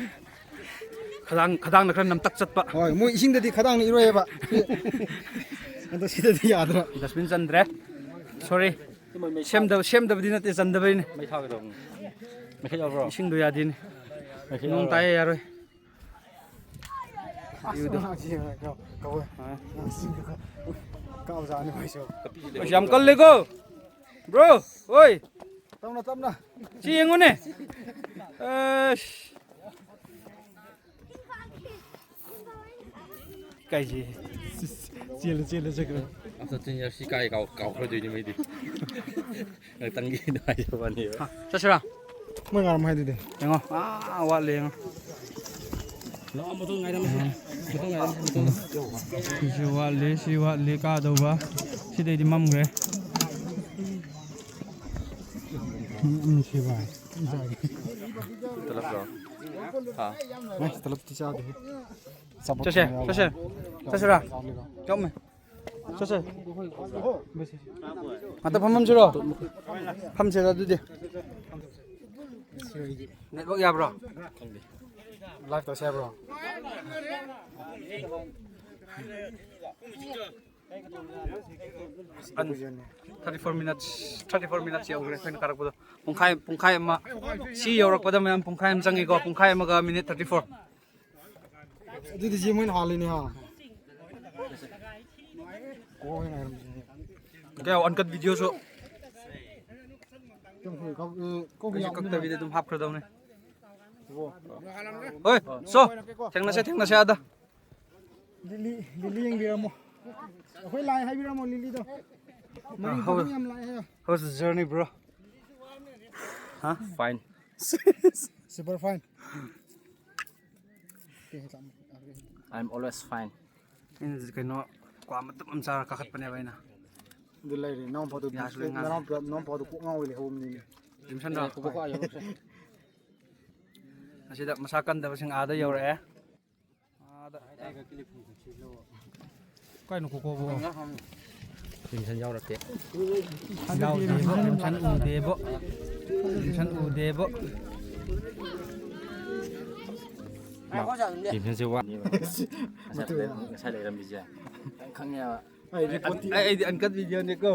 ꯈꯗꯥꯡ, ꯈꯗꯥꯡꯅ ꯈꯔ ꯅꯝꯇꯛ ꯆꯠꯄ꯫ ꯍꯣꯏ, ꯃꯣꯏ ꯏꯁꯤꯡꯗꯗꯤ ꯈꯗꯥꯡꯅ ꯏꯔꯣꯏꯌꯦꯕ꯫ ꯑꯗꯣ ꯁꯤꯗꯗꯤ ꯌꯥꯗ꯭ꯔꯣ? Dustbin ꯆꯟꯗ꯭ꯔꯦ꯫ Sorry꯫ ꯁꯦꯝꯗꯕ, ꯁꯦꯝꯗꯕꯗꯤ ꯅꯠꯇꯦ, ꯆꯟꯗꯕꯩꯅꯦ꯫ ꯃꯩ ꯊꯥꯒꯗꯧꯕꯅꯤ꯫ ꯃꯩꯈꯦꯠ ꯌꯥꯎꯕ꯭ꯔꯣ? ꯏꯁꯤꯡꯗꯣ ꯌꯥꯗꯦꯅꯦ꯫ ꯃꯩꯈꯦꯠ ꯅꯣꯡ ꯌꯥꯎꯕ꯭ꯔꯣ? ꯇꯥꯏꯌꯦ, ꯌꯥꯔꯣꯏ꯫ ꯑꯁ, ꯌꯨꯗꯣ꯫ ꯑꯉꯥꯡꯁꯤ ꯀꯧ-, ꯀꯧꯋꯦ꯫ ꯑꯥ꯫ ꯑꯉꯥꯡꯁꯤ ꯀꯥꯕꯖꯥꯠꯅꯤ ꯃꯣꯏꯁꯨ꯫ ꯑꯁ, ꯌꯥꯝ ꯀꯜꯂꯦꯀꯣ꯫ Bro, ꯍꯣꯏ꯫ ꯇꯞꯅ, ꯇꯞꯅ꯫ ꯁꯤ ꯌꯦꯡꯉꯨꯅꯦ꯫ ꯑꯁ꯫ ꯀꯥꯏꯁꯤ꯫ ꯆꯦꯜꯂꯦ, ꯆꯦꯜꯂꯦ, ꯆꯠꯈ꯭ꯔꯦ꯫ ꯑꯁ, ꯆꯤꯟ ꯌꯥ, ꯁꯤ ꯀꯥꯏ ꯀꯥꯎ-, ꯀꯥꯎꯈ꯭ꯔꯗꯣꯏꯅꯤ ꯃꯩꯗꯤ꯫ ꯉꯥꯛꯇꯪꯒꯤ ꯅꯨꯡꯉꯥꯏꯖꯕ ꯋꯥꯅꯦꯕ꯫ ꯍꯥ, ꯆꯠꯁꯤꯔꯥ? ꯃꯣꯏ ꯉꯥꯏꯔꯝꯃꯣ ꯍꯥꯏꯗꯨꯗꯤ꯫ ꯌꯦꯡꯉꯣ꯫ ꯑꯥ, ꯋꯥꯠꯂꯦ ꯌꯦꯡꯉꯣ꯫ ꯂꯥꯛꯑꯣ, ꯃꯊꯪ ꯉꯥꯏꯔꯝꯃꯁꯦ꯫ ꯃꯊꯪ ꯉꯥꯏꯔꯝꯃꯁꯦ, ꯃꯊꯪ꯫ ꯁꯤꯁꯨ ꯋꯥꯠꯂꯤ, ꯁꯤ ꯋꯥꯠꯂꯤ ꯀꯥꯗꯧꯕ꯫ ꯁꯤꯗꯩꯗꯤ ꯃꯝꯈ꯭ꯔꯦ꯫ ꯎꯝ, ꯎꯝ, ꯁꯤ ꯚꯥꯏ꯫ ꯇꯂꯞꯂꯣ? ꯍꯥ? ꯑꯦ, ꯇꯂꯞꯇꯤ ꯆꯥꯗꯦꯍꯦ꯫ ꯑꯆꯥꯄꯣꯠ ꯆꯠꯁꯦ, ꯊꯣꯡꯕ ꯌꯥꯎꯕ꯫ ꯆꯠꯁꯦ꯫ ꯆꯠꯁꯤꯔꯥ? ꯆꯥꯎꯅꯦ꯫ ꯆꯠꯁꯦ꯫ ꯉꯥꯛꯇ ꯐꯝꯐꯝꯁꯤꯔꯣ? ꯐꯝꯁꯤꯔ ꯑꯗꯨꯗꯤ꯫ Network ꯌꯥꯕ꯭ꯔꯣ? Live ꯇꯧꯁꯦ ꯍꯥꯏꯕ꯭ꯔꯣ? Thirty four minutes, thirty four minutes ꯌꯧꯈ꯭ꯔꯦ ꯑꯩꯈꯣꯏꯅ ꯀꯥꯔꯛꯄꯗꯣ꯫ ꯄꯨꯡꯈꯥꯏ, ꯄꯨꯡꯈꯥꯏ ꯑꯃ꯫ ꯁꯤ ꯌꯧꯔꯛꯄꯗ ꯃꯌꯥꯝ ꯄꯨꯡꯈꯥꯏ ꯑꯃ ꯆꯪꯉꯤꯀꯣ, ꯄꯨꯡꯈꯥꯏ ꯑꯃꯒ minute thirty four꯫ ꯑꯗꯨꯗꯤ ꯁꯤ ꯃꯣꯏꯅ ꯍꯥꯜꯂꯤꯅꯦ, ꯍꯥ? ꯀꯣꯛ ꯉꯥꯏꯔꯝꯁꯤꯅꯦ꯫ ꯀꯌꯥ uncut videoꯁꯨ꯫ ꯀꯣꯛ ꯀꯩꯁꯨ ꯌꯥꯝ ꯀꯛꯇꯕꯤꯗ ꯑꯗꯨꯝ ꯍꯥꯞꯈ꯭ꯔꯗꯧꯅꯦ꯫ ꯍꯣꯏ, so, ꯊꯦꯡꯅꯁꯦ, ꯊꯦꯡꯅꯁꯦ ꯑꯥꯗ꯫ ꯂꯤꯂꯤ, ꯂꯤꯂꯤ ꯌꯦꯡꯕꯤꯔꯝꯃꯣ꯫ ꯑꯩꯈꯣꯏ ꯂꯥꯛꯑꯦ ꯍꯥꯏꯕꯤꯔꯝꯃꯣ, ꯂꯤꯂꯤꯗꯣ꯫ ꯃꯔꯤꯡ ꯈꯨꯗꯤꯡ ꯌꯥꯝ ꯂꯥꯛꯑꯦ ꯍꯥꯏꯌꯣ꯫ How's the journey, bro? Huh? Fine. Super fine. I'm always fine. ꯑꯩꯅ ꯀꯩꯅꯣ, ꯀ꯭ꯋꯥ ꯃꯇꯨꯝ ꯑꯃ ꯆꯥꯔ ꯀꯥꯈꯠꯄꯅꯦꯕ ꯑꯩꯅ꯫ ꯑꯗꯨ ꯂꯩꯔꯦ, ꯅꯅꯥꯎ ꯄꯥꯗꯨ ꯌꯥꯁꯨ ꯂꯣꯏ ꯉꯥꯡꯉꯦ꯫ ꯅꯅꯥꯎ ꯄꯥ-, ꯅꯅꯥꯎ ꯄꯥꯗꯨ ꯀꯣꯛ ꯉꯥꯎ ꯂꯩꯍꯧꯕꯅꯤꯅꯦ꯫ ꯖꯤꯝꯁꯟꯗꯣ꯫ ꯑꯁꯤꯗ ꯃꯁꯥ ꯀꯟꯗꯕꯁꯤꯡ ꯑꯥꯗ ꯌꯧꯔꯛꯑꯦ꯫ ꯑꯥꯗ꯫ ꯀꯥꯏꯅꯣ ꯀꯣꯀꯣꯕꯣ? ꯖꯤꯝꯁꯟ ꯌꯥꯎꯔꯛꯇꯦ꯫ ꯌꯥꯎꯗꯦꯕꯣ, ꯖꯤꯝꯁꯟ ꯎꯗꯦꯕꯣ꯫ ꯖꯤꯝꯁꯟ ꯎꯗꯦꯕꯣ꯫ ꯖꯤꯝꯁꯟꯁꯦ ꯋꯥ-, ꯉꯁꯥꯏ ꯂꯩ-, ꯉꯁꯥꯏ ꯂꯩꯔꯝꯃꯤꯁꯦ ꯈꯪꯉꯦꯕ꯫ ꯑꯩ ꯔꯤꯄꯣꯔꯠꯇꯤ ꯑꯩ, ꯑꯩꯗꯤ ꯑꯟꯀꯠ ꯚꯤꯗꯤꯑꯣꯅꯤꯀꯣ꯫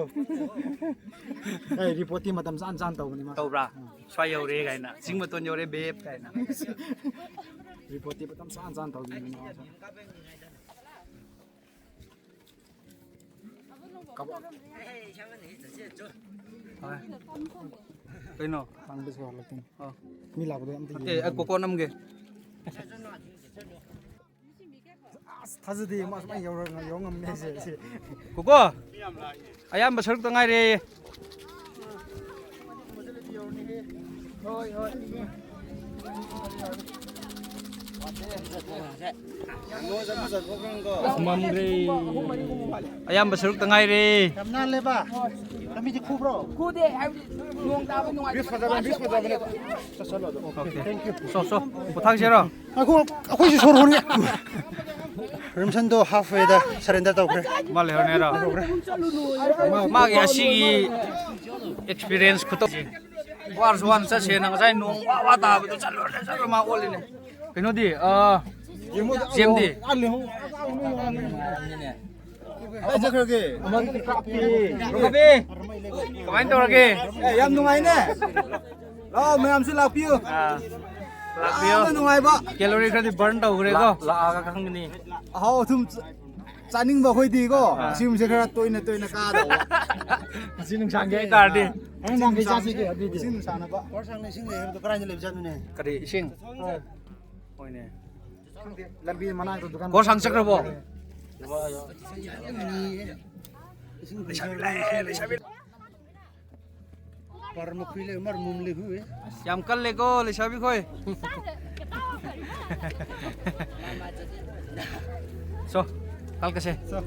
ꯑꯩ ꯔꯤꯄꯣꯔꯠꯇꯤ ꯃꯇꯝ ꯆꯥꯅ ꯆꯥꯅ ꯇꯧꯕꯅꯤ ꯃꯥ꯫ ꯇꯧꯕ꯭ꯔꯥ? ꯁ꯭ꯋꯥꯏ ꯌꯧꯔꯦ ꯀꯥꯏꯅ, ꯆꯤꯡ ꯃꯇꯣꯟ ꯌꯧꯔꯦ ꯕꯦꯞ ꯀꯥꯏꯅ꯫ ꯔꯤꯄꯣꯔꯠꯇꯤ ꯃꯇꯝ ꯆꯥꯅ ꯆꯥꯅ ꯇꯧꯕꯅꯤ ꯃꯥ꯫ ꯀꯕ-, ꯍꯣꯏ꯫ ꯀꯩꯅꯣ? ꯍꯥꯡꯕꯁꯨ ꯍꯜꯂꯛꯇꯦꯅꯦ꯫ ꯑꯣ꯫ ꯃꯤ ꯂꯥꯛꯄꯗꯣ ꯑꯝꯇ ꯅꯠꯇꯦ, ꯌꯦꯡꯉꯣ꯫ ꯑꯩ ꯀꯣꯀꯣ ꯅꯝꯒꯦ꯫ ꯑꯁ, ꯊꯥꯖꯗꯦ, ꯃꯥ ꯁꯨꯃꯥꯏꯅ ꯌꯧꯔ-, ꯌꯧ ꯉꯝꯅꯤ ꯍꯥꯏꯁꯦ, ꯁꯤ꯫ ꯀꯣꯀꯣ! ꯑꯌꯥꯝꯕ ꯁꯔꯨꯛꯇ ꯉꯥꯏꯔꯦ꯫ ꯃꯝꯈ꯭ꯔꯦ꯫ ꯑꯌꯥꯝꯕ ꯁꯔꯨꯛꯇ ꯉꯥꯏꯔꯦ꯫ ꯌꯥꯝ ꯅꯥꯜꯂꯦꯕ꯫ ꯂꯝꯕꯤꯗꯤ ꯈꯨꯕ꯭ꯔꯣ? ꯈꯨꯗꯦ, ꯍꯥꯏꯕꯗꯤ ꯅꯣꯡ ꯇꯥꯕ ꯅꯨꯡꯉꯥꯏꯇꯕ꯫ ꯕ꯭ꯔꯤꯖ ꯐꯖꯕꯅꯦ, ꯕ꯭ꯔꯤꯖ ꯐꯖꯕꯅꯦ꯫ ꯆꯠꯁꯜꯂꯣ ꯑꯗꯨꯝ꯫ ꯑꯣꯀꯦ꯫ Thank you꯫ ꯁꯣ, ꯁꯣ꯫ ꯄꯣꯊꯥꯁꯤꯔꯣ? ꯉꯥꯏꯈꯣ, ꯑꯩꯈꯣꯏꯁꯨ ꯁꯣꯔ ꯍꯣꯟꯒꯦ꯫ ꯔꯤꯝꯁꯟꯗꯣ halfwayꯗ surrender ꯇꯧꯈ꯭ꯔꯦ꯫ ꯃꯥ ꯂꯩꯍꯧꯔꯅꯦꯔꯣ? ꯃꯥꯒꯤ ꯑꯁꯤꯒꯤ experience ꯈꯨꯇꯧ꯫ ꯋꯥꯔꯁꯨ ꯋꯥꯅ ꯆꯠꯁꯦꯅ ꯉꯁꯥꯏ ꯅꯣꯡ ꯋꯥ ꯋꯥ ꯇꯥꯕꯗꯣ ꯆꯠꯂꯨꯔꯦ, ꯆꯠꯂꯨꯔꯦ, ꯃꯥ ꯑꯣꯜꯂꯤꯅꯦ꯫ ꯀꯩꯅꯣꯗꯤ, ꯑ, ꯖꯦꯝꯗꯤ? ꯀꯥꯏ ꯆꯠꯈ꯭ꯔꯒꯦ? ꯔꯣꯕꯤ, ꯀꯃꯥꯏꯅ ꯇꯧꯔꯒꯦ? ꯑꯦ, ꯌꯥꯝ ꯅꯨꯡꯉꯥꯏꯅꯦ꯫ ꯂꯥꯛꯑꯣ, ꯃꯌꯥꯝꯁꯨ ꯂꯥꯛꯄꯤꯌꯨ꯫ ꯑꯥ, ꯂꯥꯛꯄꯤꯌꯨ꯫ ꯌꯥꯝꯅ ꯅꯨꯡꯉꯥꯏꯕ꯫ Calorie ꯈꯔꯗꯤ burn ꯇꯧꯈ꯭ꯔꯦꯀꯣ꯫ ꯂꯥꯛ-, ꯂꯥꯛꯑꯒ ꯈꯪꯒꯅꯤ꯫ ꯑꯍꯥꯎ ꯑꯊꯨꯝ ꯆ-, ꯆꯥꯅꯤꯡꯕ ꯑꯩꯈꯣꯏꯗꯤꯀꯣ, ꯑꯥ꯫ ꯑꯁꯤꯒꯨꯝꯕꯁꯦ ꯈꯔ ꯇꯣꯏꯅ ꯇꯣꯏꯅ ꯀꯥꯗꯧꯕ꯫ ꯉꯁꯤ ꯅꯨꯡꯁꯥꯡꯒꯦ ꯍꯥꯏꯇꯥꯔꯗꯤ꯫ ꯍꯣꯔꯦꯟ ꯅꯨꯡꯗꯥꯡ ꯀꯩ ꯆꯥꯁꯤꯒꯦ ꯑꯗꯨꯗꯤ? ꯉꯁꯤ ꯅꯨꯡꯁꯥꯅꯕ꯫ ꯀꯔꯤ ꯏꯁꯤꯡ? ꯍꯣꯏꯅꯦ꯫ ꯂꯝꯕꯤ ꯃꯅꯥꯛꯇ ꯗꯨꯀꯥꯟ꯫ ꯀꯣꯔꯁ ꯍꯥꯡ ꯆꯠꯈ꯭ꯔꯕꯣ? ꯂꯩꯁꯥꯕꯤ ꯂꯥꯛꯑꯦ, ꯂꯩꯁꯥꯕꯤ꯫ ꯄꯔꯃꯈꯨꯏ ꯂꯩ, ꯃꯔ ꯃꯨꯝ ꯂꯩ ꯍꯨꯏ꯫ ꯌꯥꯝ ꯀꯜꯂꯦꯀꯣ, ꯂꯩꯁꯥꯕꯤ ꯈꯣꯏ꯫ ꯁꯣ, ꯀꯜꯀꯁꯦ꯫ ꯁꯣ꯫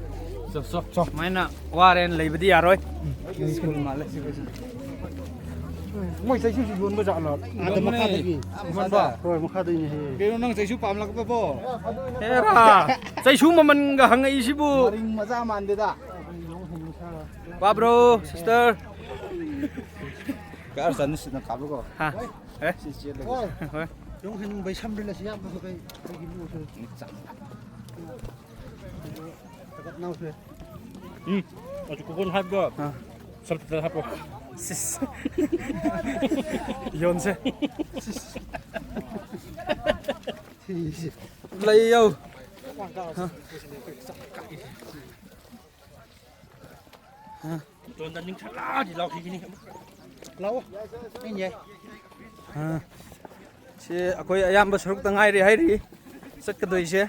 ꯁꯨꯃꯥꯏꯅ ꯋꯥꯔꯦꯅ ꯂꯩꯕꯗꯤ ꯌꯥꯔꯣꯏ꯫ ꯁ꯭ꯀꯨꯜ ꯃꯥꯜꯂꯦ ꯁꯤ ꯀꯩꯁꯦ꯫ ꯃꯣꯏ ꯆꯩꯁꯨꯁꯨ ꯌꯣꯟꯕ ꯖꯥꯠꯂꯣ? ꯑꯥꯗ ꯌꯣꯟꯕꯅꯦ꯫ ꯃꯈꯥꯗꯒꯤ꯫ ꯑꯥ, ꯃꯈꯥꯗ꯫ ꯍꯣꯏ, ꯃꯈꯥꯗꯩꯅꯦ ꯍꯦ꯫ ꯀꯩꯅꯣ ꯅꯪ ꯆꯩꯁꯨ ꯄꯥꯝꯂꯛꯄꯕꯣ? ꯍꯦꯔꯥ, ꯆꯩꯁꯨ ꯃꯃꯜꯒ ꯍꯪꯉꯛꯏꯁꯤꯕꯨ꯫ ꯃꯔꯤꯡ ꯃꯆꯥ ꯃꯥꯟꯗꯦꯗ꯫ ꯄꯥꯕ꯭ꯔꯣ, ꯁꯤꯁꯇꯔ? ꯀꯥꯔ ꯆꯠꯅꯤ ꯁꯤꯗ ꯀꯥꯞꯂꯨꯀꯣ꯫ ꯍꯥ? ꯑꯦ? ꯁꯤ ꯆꯦꯜꯂꯒꯦ꯫ ꯍꯣꯏ꯫ ꯌꯣꯡ ꯍꯦꯟ ꯕꯩ ꯁꯝꯕ꯭ꯔꯤ ꯂꯩꯁꯤ ꯌꯥꯝ ꯐꯖꯩ꯫ ꯑꯩꯒꯤ ꯂꯨꯁꯦ꯫ ꯆꯠ꯫ ꯎꯝ, ꯑꯗꯨ ꯀꯣꯀꯣꯟ ꯍꯥꯏꯕꯗꯣ ꯑꯥ꯫ ꯁꯕꯇꯤꯇꯜ ꯍꯥꯞꯄꯣ꯫ ꯁꯤꯁ꯫ ꯌꯣꯟꯁꯦ꯫ ꯂꯩꯌꯣ꯫ ꯍꯥ꯫ ꯍꯥ꯫ ꯇꯣꯟꯗ ꯅꯤꯡꯊꯠꯂꯗꯤ ꯂꯥꯎꯈꯤꯒꯅꯤ꯫ ꯂꯥꯛꯑꯣ꯫ ꯑꯩꯅ ꯌꯥꯏ꯫ ꯑꯥ, ꯁꯤ ꯑꯩꯈꯣꯏ ꯑꯌꯥꯝꯕ ꯁꯔꯨꯛꯇ ꯉꯥꯏꯔꯤ ꯍꯥꯏꯔꯤ ꯆꯠꯀꯗꯣꯏꯁꯦ꯫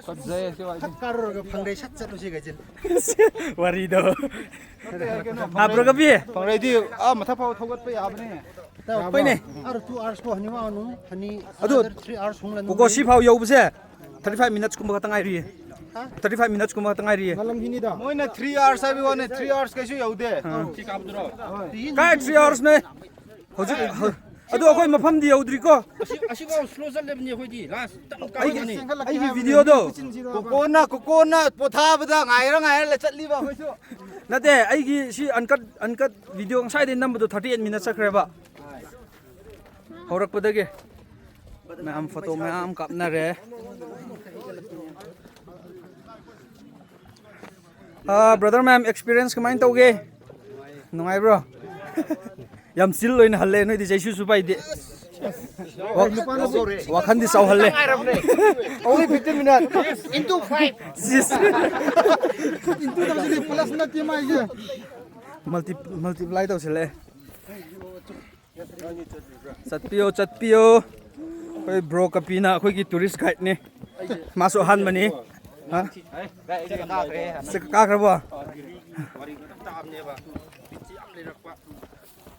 ꯐꯠꯖꯩ ꯁꯤ ꯋꯥꯏꯁꯦ꯫ ꯐꯠ ꯀꯥꯔꯨꯔꯒ ꯐꯪꯗꯩ ꯁꯠ ꯆꯠꯂꯨꯁꯤ ꯀꯩꯁꯦ꯫ ꯋꯥꯔꯤꯗꯣ꯫ ꯅꯠꯇꯦ, ꯀꯩꯅꯣ, ꯍꯥ, ꯕ꯭ꯔꯣ ꯀꯕꯤ? ꯐꯪꯔꯩꯗꯤ ꯑꯥ ꯃꯊꯛ ꯐꯥꯎ ꯊꯧꯒꯠꯄ ꯌꯥꯕꯅꯦ꯫ ꯍꯣꯏꯅꯦ꯫ ꯑꯔ two hours ꯀꯣ ꯍꯅꯤ ꯋꯥꯅꯨ, ꯍꯅꯤ ꯑꯗꯨ other three hours ꯍꯨꯡꯂꯅꯨ꯫ ꯀꯣꯀꯣ ꯁꯤ ꯐꯥꯎ ꯌꯧꯕꯁꯦ thirty five minutes ꯀꯨꯝꯕ ꯈꯛꯇ ꯉꯥꯏꯔꯤꯌꯦ꯫ ꯍꯥ? Thirty five minutes ꯀꯨꯝꯕ ꯈꯛꯇ ꯉꯥꯏꯔꯤꯌꯦ꯫ ꯃꯣꯏꯅ three hours ꯍꯥꯏꯕ ꯋꯥꯅꯦ, three hours ꯀꯩꯁꯨ ꯌꯧꯗꯦ꯫ ꯑꯥ꯫ ꯀꯥꯏ three hours ꯅꯣ? ꯍꯧꯖꯤꯛ, ꯍ-, ꯑꯗꯨ ꯑꯩꯈꯣꯏ ꯃꯐꯝꯗꯤ ꯌꯧꯗ꯭ꯔꯤꯀꯣ꯫ ꯑꯁꯤ, ꯑꯁꯤꯐꯥꯎ slow ꯆꯠꯂꯕꯅꯤ ꯑꯩꯈꯣꯏꯗꯤ, last ꯇꯞꯅ ꯑꯩꯒꯤ, ꯀꯥꯕꯅꯤ꯫ ꯑꯩꯒꯤ video ꯗꯣ꯫ ꯀꯣꯀꯣꯟꯅ, ꯀꯣꯀꯣꯟꯅ ꯄꯣꯊꯥꯕꯗ ꯉꯥꯏꯔ ꯉꯥꯏꯔ ꯆꯠꯂꯤꯕ ꯑꯩꯈꯣꯏꯁꯨ꯫ ꯅꯠꯇꯦ, ꯑꯩꯒꯤ ꯁꯤ uncut, uncut video ꯉꯁꯥꯏꯗꯩ ꯅꯝꯕꯗꯣ thirty eight minutes ꯆꯠꯈ꯭ꯔꯦꯕ꯫ ꯍꯧꯔꯛꯄꯗꯒꯤ꯫ ꯃꯌꯥꯝ photo ꯃꯌꯥꯝ ꯀꯥꯞꯅꯔꯦ꯫ ꯑꯥ, brother ꯃꯌꯥꯝ, experience ꯀꯃꯥꯏꯅ ꯇꯧꯒꯦ? ꯅꯨꯡꯉꯥꯏꯕ꯭ꯔꯣ? ꯌꯥꯝ chill ꯑꯣꯏꯅ ꯍꯜꯂꯦ ꯅꯣꯏꯗꯤ, ꯆꯩꯁꯨꯁꯨ ꯄꯥꯏꯗꯦ꯫ ꯋꯥ-, ꯋꯥꯈꯟꯗꯤ ꯆꯥꯎꯍꯜꯂꯦ꯫ Only fifteen minutes. Into five. ꯁꯤꯁ꯫ Into ꯇꯧꯁꯤꯜꯂꯦ, plus ꯅꯠꯇꯦ ꯃꯥꯏꯁꯦ꯫ Multi-, multiply ꯇꯧꯁꯤꯜꯂꯦ꯫ ꯆꯠꯄꯤꯌꯣ, ꯆꯠꯄꯤꯌꯣ꯫ ꯑꯩꯈꯣꯏ bro ꯀꯄꯤꯅ ꯑꯩꯈꯣꯏꯒꯤ tourist guide ꯅꯤ꯫ ꯃꯥꯁꯨ ꯑꯍꯥꯟꯕꯅꯤ꯫ ꯍꯥ? ꯁꯤ ꯀꯥꯈ꯭ꯔꯕꯣ?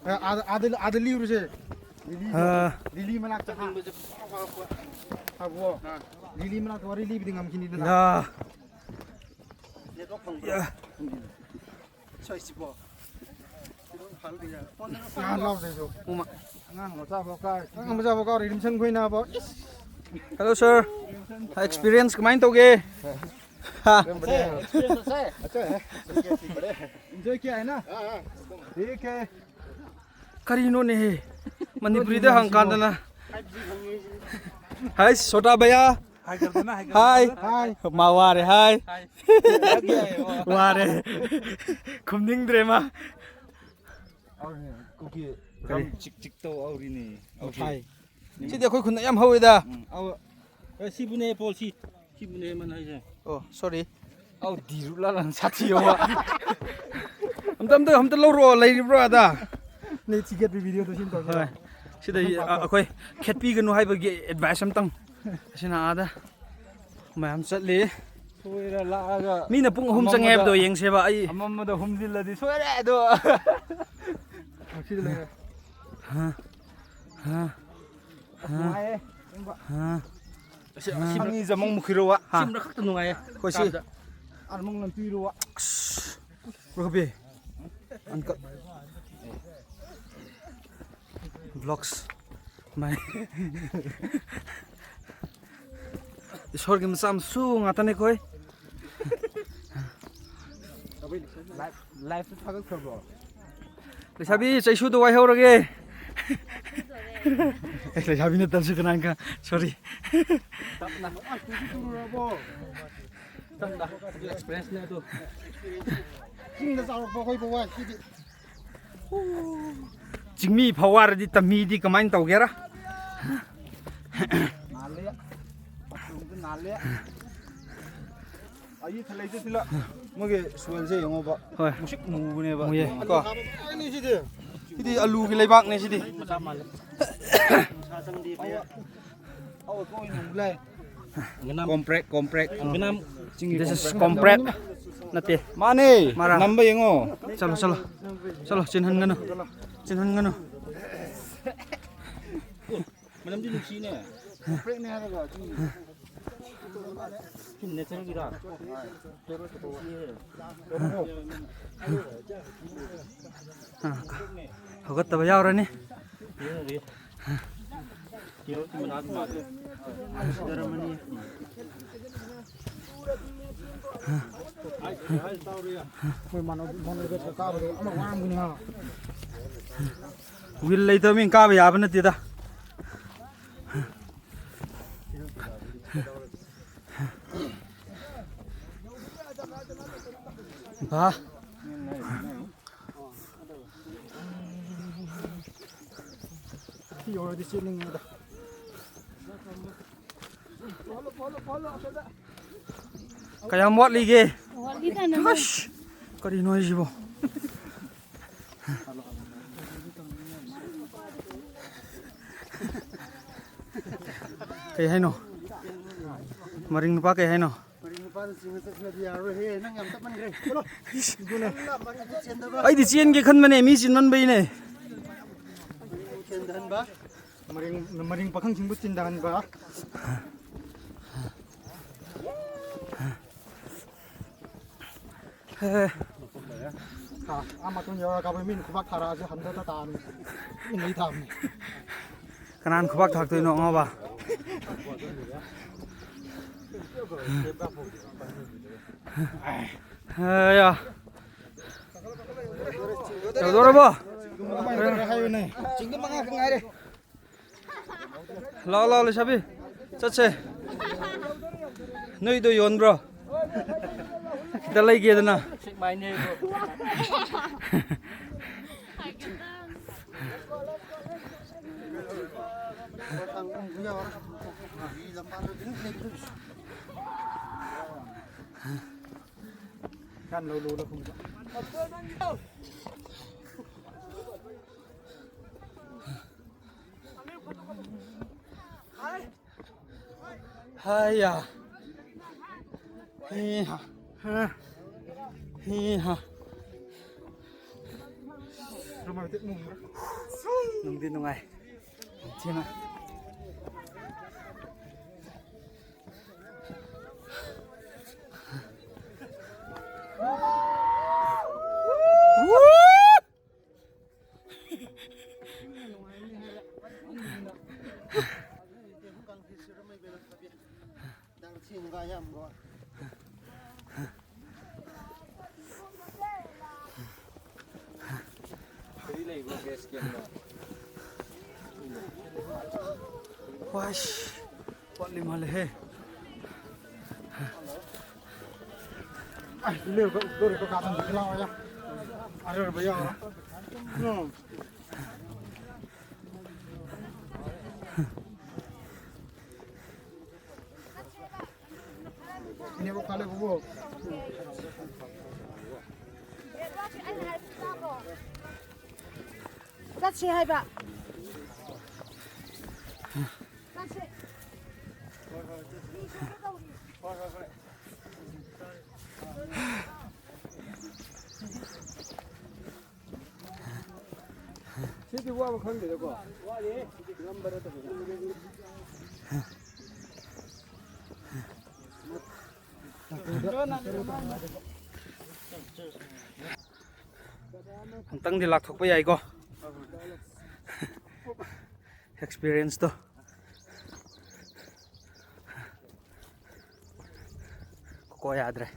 ꯑꯥꯗ, ꯑꯥꯗ, ꯑꯥꯗ ꯂꯤꯔꯨꯁꯦ꯫ ꯂꯤꯂꯤ, ꯑꯥ꯫ ꯂꯤꯂꯤ ꯃꯅꯥꯛꯇ꯫ ꯍꯥꯕꯣ꯫ ꯂꯤꯂꯤ ꯃꯅꯥꯛꯇ ꯋꯥꯔꯤ ꯂꯤꯕꯗꯤ ꯉꯝꯈꯤꯅꯤꯗꯅ꯫ ꯌꯥ꯫ Network ꯌꯥ꯫ ꯁ꯭ꯋꯥꯏꯁꯤꯕꯣ꯫ ꯌꯥ, ꯂꯥꯎꯗꯦ, ꯑꯗꯨ꯫ ꯎꯃ꯫ ꯑꯉꯥꯡ ꯃꯆꯥ ꯐꯥꯎ ꯀꯥꯔꯤ꯫ ꯑꯉꯥꯡ ꯃꯆꯥ ꯐꯥꯎ ꯀꯥꯔꯤ, ꯔꯤꯝꯁꯪ ꯈꯣꯏꯅꯕ꯫ ꯏꯁ꯫ Hello, sir. Experience ꯀꯃꯥꯏꯅ ꯇꯧꯒꯦ? ꯍꯥ? Experience अच्छा है। अच्छा है। Enjoy किया है ना? हाँ, हाँ। ठीक है। ꯀꯔꯤꯅꯣꯅꯦꯍꯦ? ꯃꯅꯤꯄꯨꯔꯤꯗ ꯍꯪꯀꯥꯟꯗꯅ꯫ ꯍꯥꯏ, ꯁꯣꯇꯥ ꯚꯩꯌꯥ꯫ ꯍꯥꯏ ꯀꯔꯗꯅ, ꯍꯥꯏ ꯍꯥꯏ꯫ ꯀꯔꯗꯅ꯫ ꯍꯥꯏ꯫ ꯃꯥ ꯋꯥꯔꯦ, ꯍꯥꯏ꯫ ꯍꯥꯏ꯫ ꯋꯥꯔꯦ꯫ ꯈꯨꯝꯅꯤꯡꯗ꯭ꯔꯦ ꯃꯥ꯫ ꯑꯧꯔꯤꯅꯦ, ꯀꯨꯀꯤ ꯀꯔꯤ? ꯔꯝ ꯆꯤꯛ ꯆꯤꯛ ꯇꯧ ꯑꯧꯔꯤꯅꯦ꯫ ꯑꯧꯔꯤ꯫ ꯍꯥꯏ꯫ ꯁꯤꯗꯤ ꯑꯩꯈꯣꯏ ꯈꯨꯟꯗ ꯌꯥꯝ ꯍꯧꯋꯤꯗ꯫ ꯎꯝ, ꯑꯧ, ꯑꯦ, ꯁꯤꯕꯨꯅꯦ, ꯄꯣꯜ, ꯁꯤ꯫ ꯁꯤꯕꯨꯅꯦ, ꯃꯥꯅ ꯍꯥꯏꯁꯦ꯫ ꯑꯣ, sorry꯫ ꯑꯧ, ꯗꯤꯔꯨꯠ ꯂꯥ ꯂꯪ ꯁꯥꯊꯤꯌꯣ ꯃꯥ꯫ ꯑꯝꯇ, ꯑꯝꯇ, ꯑꯝꯇ ꯂꯧꯔꯣ, ꯂꯩꯔꯤꯕ꯭ꯔꯣ ꯑꯗ? ꯅꯣꯏ ꯊꯤ ꯈꯦꯠꯄꯤ video ꯗꯣ ꯁꯤꯅ ꯇꯧꯁꯤꯔꯣ? ꯍꯣꯏ꯫ ꯁꯤꯗ ꯃꯊꯪ part ꯇꯣ꯫ ꯑꯩꯈꯣꯏ ꯈꯦꯠꯄꯤꯒꯅꯨ ꯍꯥꯏꯕꯒꯤ advice ꯑꯝꯇꯪ꯫ ꯑꯁꯤꯅ ꯑꯥꯗ ꯃꯌꯥꯝ ꯆꯠꯂꯤ꯫ ꯁꯣꯏꯔ ꯂꯥꯛꯑꯒ ꯃꯤꯅ ꯄꯨꯡ ꯑꯍꯨꯝ ꯆꯪꯉꯦ ꯑꯃꯝꯕꯗ, ꯍꯥꯏꯕꯗꯣ ꯌꯦꯡꯁꯦꯕ ꯑꯩ꯫ ꯑꯃꯝꯕꯗ ꯍꯨꯝꯖꯤꯜꯂꯗꯤ ꯁꯣꯏꯔꯦ ꯑꯗꯣ꯫ ꯁꯤꯗ ꯂꯩꯔꯦ꯫ ꯍꯥ? ꯍꯥ? ꯑꯁ, ꯅꯨꯡꯉꯥꯏꯌꯦ, ꯑꯁꯦꯡꯕ꯫ ꯍꯥ? ꯑꯁꯤ, ꯍꯥ? ꯑꯁꯤ ꯁꯪꯉꯤ ꯖꯃꯪ ꯃꯨꯈꯤꯔꯣꯋꯥ꯫ ꯍꯥ? ꯁꯤꯃꯔꯛ ꯈꯛꯇ ꯅꯨꯡꯉꯥꯏꯌꯦ꯫ ꯑꯩꯈꯣꯏ ꯁꯤ ꯀꯥꯕꯗ꯫ ꯑꯥꯔꯃꯪ ꯂꯝꯄꯤꯔꯣꯋꯥ꯫ ꯑꯁ, ꯔꯨꯕꯤ꯫ ꯑꯟꯀ-, vlogs꯫ ꯃꯥꯏ꯫ ꯏꯁꯣꯔꯒꯤ ꯃꯆꯥ ꯃꯁꯨ ꯉꯥꯛꯇꯅꯤ ꯑꯩꯈꯣꯏ꯫ Live, live ꯇ ꯊꯥꯒꯠꯈ꯭ꯔꯕꯣ? ꯂꯩꯁꯥꯕꯤ ꯆꯩꯁꯨꯗ ꯋꯥꯏꯍꯧꯔꯒꯦ꯫ ꯑꯦ, ꯂꯩꯁꯥꯕꯤ ꯅꯠꯇꯕꯁꯨ ꯀꯅꯥꯅ ꯈꯪ-, sorry꯫ ꯇꯞꯅ꯫ ꯇꯞꯅ꯫ ꯑꯗꯨ experience ꯅꯦ ꯑꯗꯨ꯫ ꯆꯤꯡꯗ ꯆꯥꯎꯔꯛꯄ ꯑꯩꯈꯣꯏꯕꯨ ꯋꯥꯏ ꯁꯤꯗꯤ꯫ ꯆꯤꯡꯃꯤ ꯐꯥꯎ ꯋꯥꯔꯗꯤ ꯇꯝꯃꯤꯗꯤ ꯀꯃꯥꯏꯅ ꯇꯧꯒꯦꯔꯥ? ꯅꯥꯜꯂꯦ꯫ ꯄꯥꯊꯨꯝꯗ ꯅꯥꯜꯂꯦ꯫ ꯑꯩ ꯊꯜꯂꯩꯗ ꯊꯤꯜꯂ꯫ ꯃꯣꯏꯒꯤ soil ꯁꯦ ꯌꯦꯡꯉꯣꯕ꯫ ꯍꯣꯏ꯫ ꯃꯨꯁꯤꯛ ꯃꯨꯕꯅꯦꯕ꯫ ꯃꯨꯌꯦ꯫ ꯀꯣ꯫ ꯁꯤꯗꯤ ꯑꯂꯨꯒꯤ ꯂꯩꯕꯥꯛꯅꯦ ꯁꯤꯗꯤ꯫ ꯃꯆꯥ ꯃꯥꯜꯂꯦ꯫ ꯅꯨꯡꯁꯥ ꯆꯪꯗꯦ꯫ ꯑꯧ, ꯑꯩꯈꯣꯏ ꯑꯣꯏꯅ ꯑꯃꯨꯛ ꯂꯥꯛꯑꯦ꯫ ꯉꯅꯝ꯫ Compreg, compreg꯫ ꯉꯅꯝ꯫ ꯆꯤꯡꯒꯤ This is compreg꯫ Compreg꯫ ꯅꯠꯇꯦ꯫ ꯃꯥꯅꯦ꯫ ꯃꯥꯔꯥ꯫ ꯅꯝꯕ ꯌꯦꯡꯉꯣ꯫ ꯆꯠꯂꯣ, ꯆꯠꯂꯣ꯫ ꯆꯠꯂꯣ, ꯆꯦꯟꯍꯟꯒꯅꯨ꯫ ꯆꯦꯟꯍꯟꯒꯅꯨ꯫ ꯃꯅꯝꯗꯤ ꯅꯨꯡꯁꯤꯅꯦ꯫ Compreg ꯅꯦ ꯍꯥꯏꯔꯒ ꯆꯤꯡꯒꯤ꯫ ꯍꯧꯒꯠꯇꯕ ꯌꯥꯎꯔꯅꯤ꯫ ꯋꯤꯜ ꯂꯩꯇꯕ ꯃꯤ ꯀꯥꯕ ꯌꯥꯕ ꯅꯠꯇꯦꯗ꯫ ꯕꯥ꯫ ꯁꯤ ꯌꯧꯔꯗꯤ ꯆꯦꯟꯅꯤꯡꯉꯦꯗ꯫ ꯀꯌꯥꯝ ꯋꯥꯠꯂꯤꯒꯦ? ꯋꯥꯠꯂꯤꯗ ꯅꯪ꯫ ꯑꯁ! ꯀꯔꯤꯅꯣ ꯍꯥꯏꯁꯤꯕꯣ? ꯀꯩ ꯍꯥꯏꯅꯣ? ꯃꯔꯤꯡ ꯅꯨꯄꯥ ꯀꯩ ꯍꯥꯏꯅꯣ? ꯃꯔꯤꯡ ꯅꯨꯄꯥꯗ ꯆꯤꯡꯉ ꯆꯠꯁꯤꯅꯗꯤ ꯌꯥꯔꯣꯏꯍꯦ, ꯅꯪ ꯌꯥꯝ ꯇꯞꯃꯟꯈ꯭ꯔꯦ꯫ ꯆꯠꯂꯣ꯫ ꯑꯗꯨꯅꯦ꯫ ꯃꯔꯤꯡ ꯅꯨꯄꯥꯗ ꯆꯦꯟꯗꯕ꯫ ꯑꯩꯗꯤ ꯆꯦꯟꯒꯦ ꯈꯟꯕꯅꯦ, ꯃꯤ ꯆꯤꯟꯃꯟꯕꯩꯅꯦ꯫ ꯆꯦꯟꯗꯍꯟꯕ꯫ ꯃꯔꯤꯡ, ꯃꯔꯤꯡ ꯄꯥꯈꯪꯁꯤꯡꯕꯨ ꯆꯤꯟꯗꯍꯟꯕ꯫ ꯍꯦ꯫ ꯑꯥ, ꯑꯥ ꯃꯇꯨꯡ ꯌꯧꯔꯒ ꯃꯤꯅ ꯈꯨꯕꯥꯛ ꯊꯥꯔꯛꯑꯁꯨ ꯍꯟꯗꯗ ꯇꯥꯕꯅꯤ꯫ ꯃꯤꯅ ꯂꯩ ꯊꯥꯕꯅꯤ꯫ ꯀꯅꯥꯅ ꯈꯨꯕꯥꯛ ꯊꯥꯛꯇꯣꯏꯅꯣ, ꯑꯉꯥꯎꯕ? ꯑꯌꯥ꯫ ꯌꯧꯗꯣꯔꯕꯣ? ꯆꯤꯡꯗ ꯃꯉꯥ ꯈꯛ ꯉꯥꯏꯔꯦ꯫ ꯂꯥꯛꯑꯣ, ꯂꯥꯛꯑꯣ, ꯂꯩꯁꯥꯕꯤ, ꯆꯠꯁꯦ꯫ ꯅꯣꯏꯗꯣ ꯌꯣꯟꯕ꯭ꯔꯣ? ꯈꯤꯇ ꯂꯩꯒꯦꯗꯅ꯫ ꯍꯥꯏꯌꯥ꯫ ꯍꯤ ꯍꯥ꯫ ꯍꯤ ꯍꯥ꯫ ꯅꯨꯡꯗꯤ ꯅꯨꯡꯉꯥꯏ꯫ ꯊꯤꯅ꯫ ꯋꯥꯏꯁ, ꯋꯥꯠꯂꯤ ꯃꯥꯜꯂꯦꯍꯦ꯫ ꯑꯩ ꯂꯣꯏꯔꯒ, ꯂꯣꯏꯔꯒ ꯀꯥꯗ ꯑꯃꯨꯛ ꯂꯥꯛꯑꯣ ꯌꯥ꯫ ꯑꯔꯣꯏꯕ ꯌꯥꯎꯔꯣ꯫ ꯎꯝ꯫ ꯏꯅꯦꯕꯨ ꯈꯥꯂꯦ ꯕꯨꯕꯨ꯫ ꯆꯠꯁꯤ ꯍꯥꯏꯕ꯫ ꯆꯠꯁꯤ꯫ ꯁꯤꯗꯤ ꯋꯥꯕ ꯈꯪꯗꯦꯗꯀꯣ꯫ ꯋꯥꯠꯂꯤ꯫ ꯉꯝꯕ ꯅꯠꯇꯕꯅꯤꯅ꯫ ꯑꯝꯇꯪꯗꯤ ꯂꯥꯛꯊꯣꯛꯄ ꯌꯥꯏꯀꯣ꯫ ꯑꯦꯛꯁꯄꯤꯔꯤꯌꯦꯟꯁꯇꯣ꯫ ꯀꯣꯀꯣ ꯌꯥꯗ꯭ꯔꯦ꯫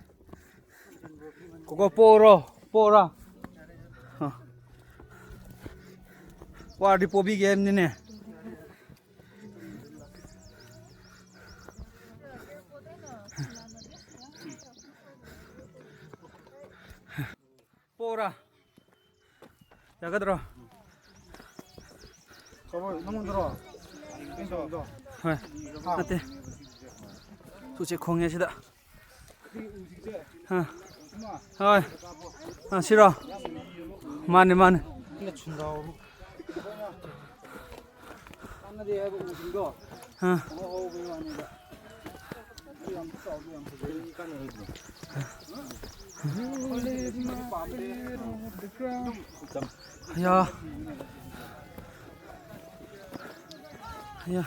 ꯀꯣꯀꯣ ꯄꯣꯔꯣ, ꯄꯣꯔꯣ꯫ ꯑ꯫ ꯄꯣꯔꯗꯤ ꯄꯣꯕꯤꯒꯦ ꯍꯥꯏꯕꯅꯤꯅꯦ꯫ ꯄꯣꯔꯥ꯫ ꯌꯥꯒꯗ꯭ꯔꯣ? ꯀꯃꯥꯏ, ꯅꯪꯉꯣꯟꯗꯔꯣ? ꯑꯩꯉꯣꯟꯗ? ꯍꯣꯏ꯫ ꯍꯥ? ꯅꯠꯇꯦ꯫ ꯎꯆꯦꯛ ꯈꯣꯡꯉꯦ ꯁꯤꯗ꯫ ꯁꯤ ꯎꯁꯤꯡꯁꯦ? ꯑꯥ꯫ ꯏꯃꯥ꯫ ꯍꯣꯏ꯫ ꯑꯥ, ꯁꯤꯔꯣ? ꯃꯥꯅꯦ, ꯃꯥꯅꯦ꯫ ꯀꯥꯟꯅꯗꯦ ꯍꯥꯏꯕ ꯎꯁꯤꯡꯗꯣ꯫ ꯑꯥ꯫ ꯍꯧꯕꯩ ꯋꯥꯅꯤꯗ꯫ ꯌꯥꯝ ꯆꯥꯎꯕ, ꯌꯥꯝ ꯐꯖꯩ꯫ ꯀꯥꯟꯅꯔꯣꯏꯗ꯭ꯔꯣ? ꯌꯥ꯫ ꯌꯥ꯫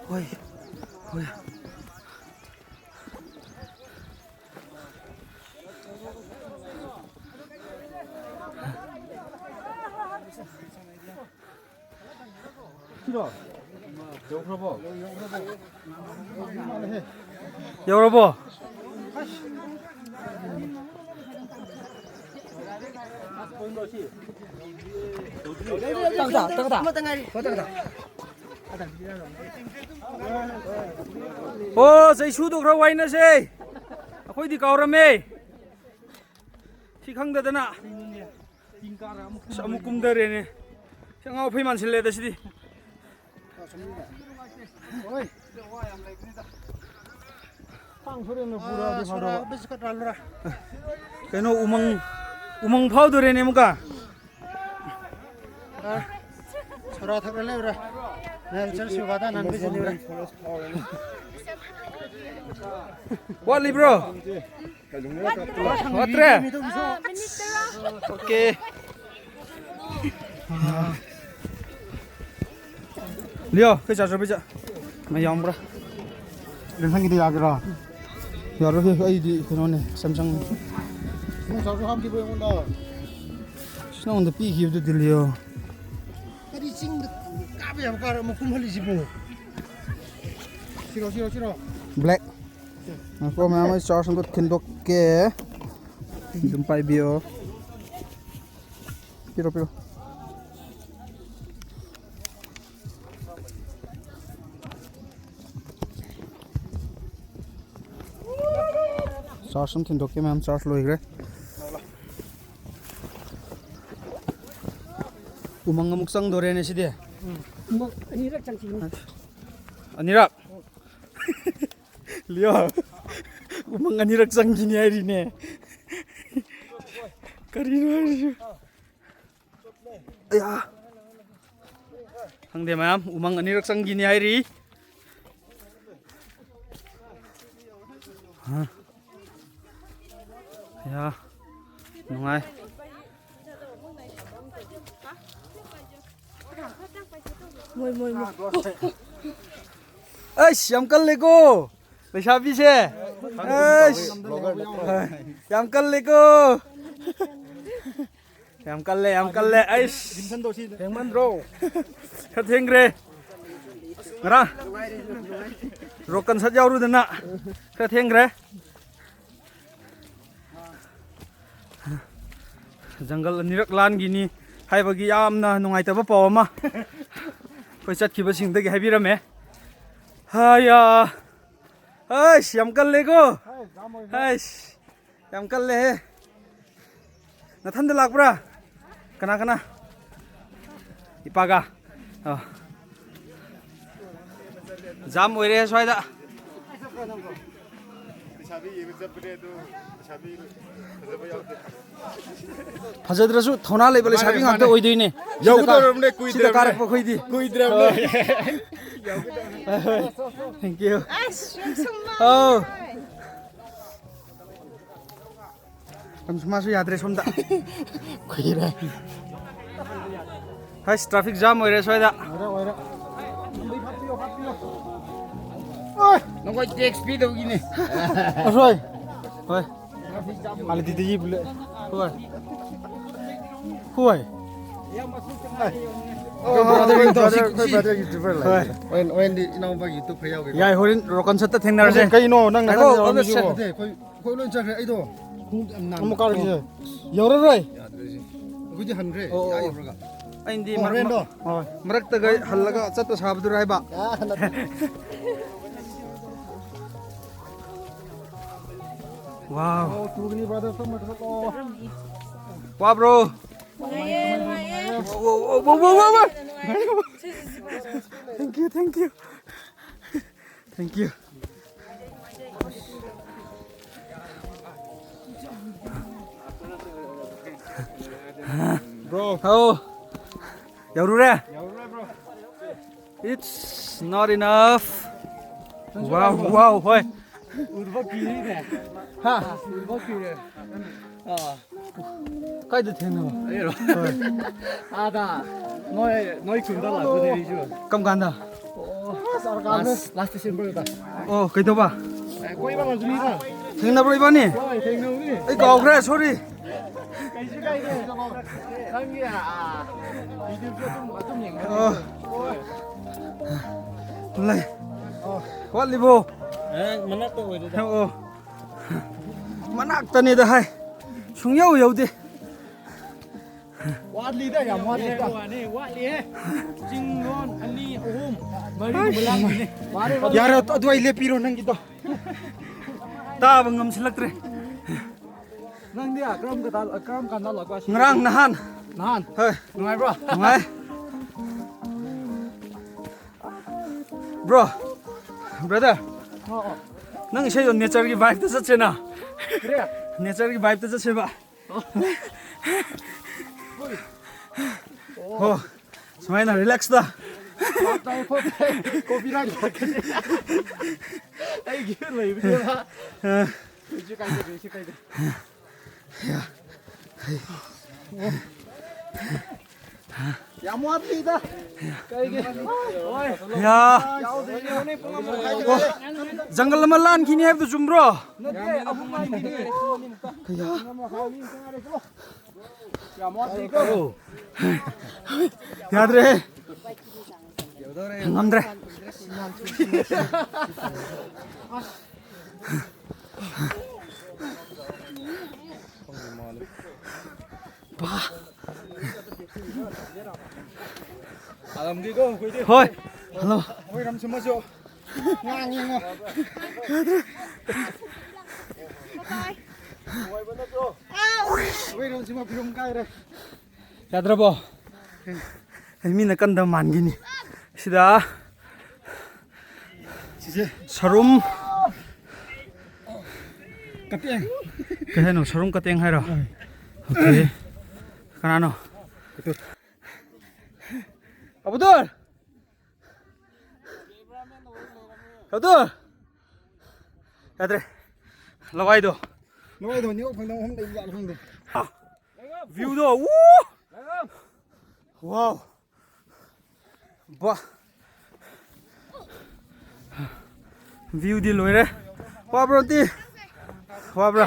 ꯍꯣꯏ꯫ ꯍꯣꯏ꯫ ꯌꯧꯔꯕꯣ? ꯑꯣ, ꯆꯩꯁꯨꯗꯣ ꯈꯔ ꯋꯥꯏꯅꯁꯦ꯫ ꯑꯩꯈꯣꯏꯗꯤ ꯀꯥꯎꯔꯝꯃꯦ꯫ ꯁꯤ ꯈꯪꯗꯗꯅ꯫ ꯑꯁ, ꯑꯃꯨꯛ ꯀꯨꯝꯊꯔꯦꯅꯦ꯫ ꯁꯤ ꯑꯉꯥꯎ ꯑꯐꯩ ꯃꯥꯟꯁꯤꯜꯂꯦꯗ ꯁꯤꯗꯤ꯫ ꯀꯩꯅꯣ ꯎꯃꯪ, ꯎꯃꯪ ꯐꯥꯎꯗꯣꯔꯦꯅꯦ ꯑꯃꯨꯛꯀ꯫ ꯁꯣꯔꯥ ꯊꯛꯂ ꯂꯩꯕ꯭ꯔꯥ? ꯅꯪ ꯆꯠꯂꯁꯤ ꯋꯥꯗ ꯅꯪ ꯕꯤꯖꯤ ꯂꯩꯕ꯭ꯔꯥ? ꯋꯥꯠꯂꯤꯕ꯭ꯔꯣ? ꯋꯥꯠꯇ꯭ꯔꯦ? ꯑꯣꯀꯦ꯫ ꯂꯤꯌꯣ, ꯀꯩ ꯆꯥꯔꯖꯔ ꯄꯩꯁꯥ? ꯃꯩ ꯌꯥꯎꯕ꯭ꯔꯥ? ꯔꯦꯟꯁꯟꯒꯤꯗꯤ ꯌꯥꯒꯦꯔꯣ? ꯌꯥꯔꯣꯏꯍꯦ, ꯑꯩꯗꯤ ꯀꯩꯅꯣꯅꯦ, ꯁꯦꯝꯁꯪꯅꯦ꯫ ꯅꯪ ꯆꯥꯔꯖꯔ ꯍꯥꯞꯈꯤꯕ꯭ꯔꯣ ꯑꯩꯉꯣꯟꯗ? ꯁꯤ ꯅꯉꯣꯟꯗ ꯄꯤꯈꯤꯕꯗꯨꯗꯤ ꯂꯤꯌꯣ꯫ ꯀꯔꯤ ꯆꯤꯡꯗ ꯀꯥꯕ ꯌꯥꯕ ꯀꯥꯔ ꯑꯃ ꯀꯨꯝꯍꯜꯂꯤꯁꯤꯕꯣ? ꯁꯤꯔꯣ, ꯁꯤꯔꯣ, ꯁꯤꯔꯣ꯫ ꯕ꯭ꯂꯦꯛ꯫ ꯉꯥꯏꯈꯣ, ꯃꯌꯥꯝ, ꯑꯩ ꯆꯥꯔꯖ ꯑꯝꯇ ꯊꯤꯟꯗꯣꯛꯀꯦ꯫ ꯑꯗꯨꯝ ꯄꯥꯏꯕꯤꯌꯣ꯫ ꯄꯤꯔꯣ, ꯄꯤꯔꯣ꯫ ꯆꯥꯔꯖ ꯑꯃ ꯊꯤꯟꯗꯣꯛꯀꯦ, ꯃꯌꯥꯝ, ꯆꯥꯔꯖ ꯂꯣꯏꯈ꯭ꯔꯦ꯫ ꯎꯃꯪ ꯑꯃꯨꯛ ꯆꯪꯗꯣꯔꯦꯅꯦ ꯁꯤꯗꯤ꯫ ꯎꯃꯪ ꯑꯅꯤꯔꯛ ꯆꯪꯁꯤꯟ꯫ ꯑꯅꯤꯔꯛ? ꯂꯤꯌꯣ, ꯎꯃꯪ ꯑꯅꯤꯔꯛ ꯆꯪꯈꯤꯅꯤ ꯍꯥꯏꯔꯤꯅꯦ꯫ ꯀꯔꯤꯅꯣ ꯍꯥꯏꯔꯤꯁꯤ? ꯑꯌꯥ! ꯈꯪꯗꯦ ꯃꯌꯥꯝ, ꯎꯃꯪ ꯑꯅꯤꯔꯛ ꯆꯪꯈꯤꯅꯤ ꯍꯥꯏꯔꯤ꯫ ꯍꯥ? ꯑꯌꯥ! ꯅꯨꯡꯉꯥꯏ꯫ ꯃꯣꯏ, ꯃꯣꯏ, ꯃꯣꯏ꯫ ꯑꯩꯁ, ꯌꯥꯝ ꯀꯜꯂꯦꯀꯣ ꯂꯩꯁꯥꯕꯤꯁꯦ꯫ ꯑꯩꯁ, ꯌꯥꯝ ꯀꯜꯂꯦꯀꯣ꯫ ꯌꯥꯝ ꯀꯜꯂꯦ, ꯌꯥꯝ ꯀꯜꯂꯦ꯫ ꯑꯩꯁ, ꯊꯦꯡꯃꯟꯗ꯭ꯔꯣ? ꯈꯔ ꯊꯦꯡꯈ꯭ꯔꯦ꯫ ꯉꯔꯥꯡ ꯔꯣꯛ ꯀꯟꯁꯔꯠ ꯌꯥꯎꯔꯨꯗꯅ ꯈꯔ ꯊꯦꯡꯈ꯭ꯔꯦ꯫ ꯖꯪꯒꯜ ꯑꯅꯤꯔꯛ ꯂꯥꯟꯈꯤꯅꯤ ꯍꯥꯏꯕꯒꯤ ꯌꯥꯝꯅ ꯅꯨꯡꯉꯥꯏꯇꯕ ꯄꯥꯎ ꯑꯃ ꯑꯩꯈꯣꯏ ꯆꯠꯈꯤꯕꯁꯤꯡꯗꯒꯤ ꯍꯥꯏꯕꯤꯔꯝꯃꯦ꯫ ꯍꯥꯌꯥ꯫ ꯑꯩꯁ, ꯌꯥꯝ ꯀꯜꯂꯦꯀꯣ꯫ ꯑꯩꯁ, ꯌꯥꯝ ꯀꯜꯂꯦꯍꯦ꯫ ꯅꯊꯟꯗ ꯂꯥꯛꯄ꯭ꯔꯥ? ꯀꯅꯥ ꯀꯅꯥ? ꯏꯄꯥꯒ? ꯑꯣ꯫ ꯖꯥꯝ ꯑꯣꯏꯔꯦ ꯁ꯭ꯋꯥꯏꯗ꯫ ꯐꯖꯗ꯭ꯔꯁꯨ ꯊꯧꯅꯥ ꯂꯩꯕ ꯂꯩꯁꯥꯕꯤ ꯉꯥꯛꯇ ꯑꯣꯏꯗꯣꯏꯅꯦ꯫ ꯌꯧꯒꯗꯧꯔꯕꯅꯦ, ꯁꯤꯗ ꯀꯥꯔꯛ-, ꯀꯨꯏꯗ꯭ꯔꯕꯅꯦ꯫ ꯁꯤꯗ ꯀꯥꯔꯛꯄ ꯑꯩꯈꯣꯏꯗꯤ꯫ ꯀꯨꯏꯗ꯭ꯔꯕꯅꯦ꯫ Thank you. ꯑꯁ, ꯌꯥꯝ ꯁꯨꯝꯃ꯫ ꯑꯧ꯫ ꯌꯥꯝ ꯁꯨꯝꯃꯁꯨ ꯌꯥꯗ꯭ꯔꯦ ꯁꯣꯝꯗ꯫ ꯀꯨꯏꯔꯦ꯫ ꯍꯩꯁ, traffic jam ꯑꯣꯏꯔꯦ ꯁ꯭ꯋꯥꯏꯗ꯫ ꯑꯣꯏꯔꯦ, ꯑꯣꯏꯔꯦ꯫ ꯅꯈꯣꯏ tax ꯄꯤꯗꯧꯒꯤꯅꯦ꯫ ꯑꯁꯣꯏ꯫ ꯍꯣꯏ꯫ ꯃꯥꯂꯦ ꯗꯤꯗꯤ ꯕꯨꯂꯦ꯫ ꯍꯣꯏ꯫ ꯍꯣꯏ꯫ ꯑꯣ, brother, brother, ꯑꯩꯈꯣꯏ brother YouTuber ꯂꯩ꯫ ꯍꯣꯏ꯫ ꯍꯣꯔꯦꯟ, ꯍꯣꯔꯦꯟꯗꯤ ꯏꯅꯥꯎꯄꯥꯒꯤ YouTube ꯄꯩ ꯌꯥꯎꯒꯦ꯫ ꯌꯥꯏ, ꯍꯣꯔꯦꯟ ꯔꯣꯀꯟ ꯁꯠꯇ ꯊꯦꯡꯅꯔꯁꯦ꯫ ꯀꯩꯅꯣ ꯅꯪ ꯉꯥꯏꯈꯣ, ꯅꯊꯟ ꯌꯥꯎꯔꯝꯃꯤꯁꯤꯕꯣ? ꯅꯠꯇꯦ, ꯑꯩꯈꯣꯏ, ꯑꯩꯈꯣꯏ ꯂꯣꯏ ꯆꯠꯈ꯭ꯔꯦ꯫ ꯑꯩꯗꯣ ꯈꯣꯡꯎꯞ ꯌꯥꯝ ꯅꯥꯟꯕ꯫ ꯑꯃꯨꯛ ꯀꯥꯔꯨꯁꯦ꯫ ꯌꯧꯔꯔꯣꯏ꯫ ꯌꯥꯗ꯭ꯔꯦ ꯁꯤ꯫ ꯑꯩꯈꯣꯏꯗꯤ ꯍꯟꯈ꯭ꯔꯦ꯫ ꯑꯣ, ꯑꯥ ꯑꯣ꯫ ꯌꯧꯔꯒ꯫ ꯑꯩꯅꯗꯤ ꯑꯣ, ꯃꯔꯛ-, ꯍꯣꯔꯦꯟꯗꯣ? ꯍꯣꯏ, ꯃꯔꯛꯇꯒ ꯍꯜꯂꯒ ꯆꯠꯄ ꯁꯥꯕꯗꯨꯔ ꯍꯥꯏꯕ꯫ ꯑꯥ, ꯅꯠꯇꯦ꯫ Wow꯫ ꯑꯣ, ꯇꯨꯒꯅꯤ, brother, ꯇꯞꯅ ꯆꯠꯂꯣ꯫ ꯋꯥꯕ꯭ꯔꯣ? ꯅꯨꯡꯉꯥꯏꯌꯦ, ꯅꯨꯡꯉꯥꯏꯌꯦ꯫ ꯋꯥ, ꯋꯥ, ꯋꯥ꯫ ꯅꯨꯡꯉꯥꯏꯌꯦ꯫ Thank you, thank you꯫ Thank you꯫ Bro꯫ ꯑꯧ꯫ ꯌꯧꯔꯨꯔꯦ? ꯌꯧꯔꯨꯔꯦ, bro꯫ It's not enough꯫ Wow, wow, ꯍꯣꯏ꯫ ꯎꯗꯕ ꯀꯨꯏꯔꯦꯅꯦ꯫ ꯍꯥ? ꯎꯗꯕ ꯀꯨꯏꯔꯦ꯫ ꯑꯥ꯫ ꯀꯥꯏꯗ ꯊꯦꯡꯅꯕ? ꯑꯩꯔꯣ? ꯍꯣꯏ꯫ ꯑꯥꯗ꯫ ꯅꯣꯏ, ꯅꯣꯏ ꯈꯨꯟꯗ ꯂꯥꯛꯄꯅꯦ ꯑꯩꯁꯨ꯫ ꯀꯔꯝ ꯀꯥꯟꯗ? ꯑꯣ, last, last December ꯗ꯫ ꯑꯣ, ꯀꯩꯗꯧꯕ? ꯑꯦ, ꯀꯣꯏꯕ ꯂꯥꯛꯄꯅꯤꯗ꯫ ꯊꯦꯡꯅꯕ꯭ꯔꯣ ꯏꯕꯥꯅꯤ? ꯍꯣꯏ, ꯊꯦꯡꯅꯕꯅꯤ꯫ ꯑꯩ ꯀꯥꯎꯈ꯭ꯔꯦ, sorry꯫ ꯀꯩꯁꯨ ꯀꯥꯏꯗꯦ꯫ ꯅꯪꯒꯤ, ꯑꯥ, ꯚꯤꯗꯤꯑꯣꯁꯨ ꯑꯗꯨꯝ, ꯑꯗꯨꯝ ꯌꯦꯡꯒꯅꯤ꯫ ꯑꯣ꯫ ꯂꯩ꯫ ꯋꯥꯠꯂꯤꯕꯣ? ꯑꯦ, ꯃꯅꯥꯛꯇ ꯑꯣꯏꯔꯦꯗ꯫ ꯑꯣ꯫ ꯃꯅꯥꯛꯇꯅꯦꯗ ꯍꯥꯏ꯫ ꯁꯨꯡꯌꯧ ꯌꯧꯗꯦ꯫ ꯋꯥꯠꯂꯤꯗ, ꯌꯥꯝ ꯋꯥꯠꯂꯤꯗ꯫ ꯋꯥꯠꯂꯤ, ꯋꯥꯠꯂꯤꯍꯦ꯫ ꯆꯤꯡꯂꯣꯟ ꯑꯅꯤ, ꯑꯍꯨꯝ, ꯃꯔꯤꯒꯨꯝꯕ ꯂꯥꯛꯈꯤꯅꯤ꯫ ꯃꯥꯅꯦ, ꯃꯥꯅꯦ꯫ ꯌꯥꯔꯦ, ꯑꯗꯨ ꯑꯩ ꯂꯦꯞꯄꯤꯔꯣ ꯅꯪꯒꯤꯗꯣ꯫ ꯇꯥꯕ ꯉꯝꯁꯤꯜꯂꯛꯇ꯭ꯔꯦ꯫ ꯅꯪꯗꯤ ꯀꯔꯝ ꯀꯗꯥ-, ꯀꯔꯝ ꯀꯥꯟꯗ ꯂꯥꯛꯄ? ꯉꯔꯥꯡ ꯅꯍꯥꯟ꯫ ꯅꯍꯥꯟ? ꯍꯣꯏ꯫ ꯅꯨꯡꯉꯥꯏꯕ꯭ꯔꯣ? ꯅꯨꯡꯉꯥꯏ꯫ Bro, brother, ꯑꯣ, ꯑꯣ꯫ ꯅꯪ ꯏꯁꯩꯗꯣ natureꯒꯤ vibeꯇ ꯆꯠꯁꯦꯅ꯫ ꯀꯔꯤ? Natureꯒꯤ vibeꯇ ꯆꯠꯁꯦꯕ꯫ ꯑꯣ꯫ ꯍꯣ, ꯁꯨꯃꯥꯏꯅ relaxꯇ꯫ Copyright ꯂꯥꯛꯀꯅꯤ꯫ ꯑꯩꯒꯤ ꯂꯩꯕꯅꯦꯕ꯫ ꯑ꯫ ꯀꯩꯁꯨ ꯀꯥꯏꯗꯦ, ꯀꯩꯁꯨ ꯀꯥꯏꯗꯦ꯫ ꯌꯥꯝ ꯋꯥꯠꯂꯤꯗ꯫ ꯀꯩꯒꯤ? ꯌꯥ꯫ ꯌꯥꯎꯗ꯭ꯔꯤꯅꯦ, ꯄꯨꯡ ꯑꯃ ꯃꯈꯥꯏ ꯑꯣ, ꯖꯪꯒꯜ ꯑꯃ ꯂꯥꯟꯈꯤꯅꯤ ꯍꯥꯏꯕꯗꯨ ꯆꯨꯝꯕ꯭ꯔꯣ? ꯅꯠꯇꯦ, ꯑꯍꯨꯝ ꯑꯅꯤꯅꯦ꯫ ꯀꯌꯥ? ꯌꯥꯝ ꯋꯥꯠꯂꯤꯀꯣ꯫ ꯌꯥꯗ꯭ꯔꯦ꯫ ꯉꯝꯗ꯭ꯔꯦ꯫ ꯕꯥ꯫ ꯑꯗꯝꯒꯤꯀꯣ ꯑꯩꯈꯣꯏꯗꯤ꯫ ꯍꯣꯏ꯫ ꯍꯜꯂꯣ꯫ ꯑꯩꯈꯣꯏ ꯔꯝꯁꯤꯃꯁꯨ ꯉꯥꯡꯉꯤ ꯉꯣ꯫ ꯅꯨꯡꯉꯥꯏꯕ ꯅꯠꯇ꯭ꯔꯣ? ꯑꯩꯈꯣꯏ ꯔꯝꯁꯤꯃ ꯐꯤꯔꯨꯝ ꯀꯥꯏꯔꯦ꯫ ꯌꯥꯗ꯭ꯔꯕꯣ? ꯑꯩ ꯃꯤꯅ ꯀꯟꯗꯕ ꯃꯥꯟꯈꯤꯅꯤ꯫ ꯁꯤꯗ ꯁꯤꯁꯦ꯫ ꯁꯔꯨꯝ꯫ ꯀꯇꯦꯡ꯫ ꯀꯩ ꯍꯥꯏꯅꯣ? ꯁꯔꯨꯝ ꯀꯇꯦꯡ ꯍꯥꯏꯔꯣ? ꯍꯣꯏ꯫ Okay꯫ ꯀꯅꯥꯅꯣ? ꯑꯕꯗꯨꯜ! ꯑꯕꯗꯨꯜ! ꯌꯥꯗ꯭ꯔꯦ꯫ ꯂꯋꯥꯏꯗꯣ꯫ ꯂꯋꯥꯏꯗꯣ ꯅꯦꯠꯋꯥꯛ ꯐꯪꯗꯕ ꯃꯐꯝ ꯂꯩꯕ ꯖꯥꯠꯂ ꯈꯪꯗꯦ꯫ ꯑꯥ! Viewꯗꯣ꯫ ꯋꯨ! Wow! ꯕꯥ! Viewꯗꯤ ꯂꯣꯏꯔꯦ꯫ ꯋꯥꯕ꯭ꯔꯣ, ꯑꯟꯇꯤ? ꯋꯥꯕ꯭ꯔꯥ?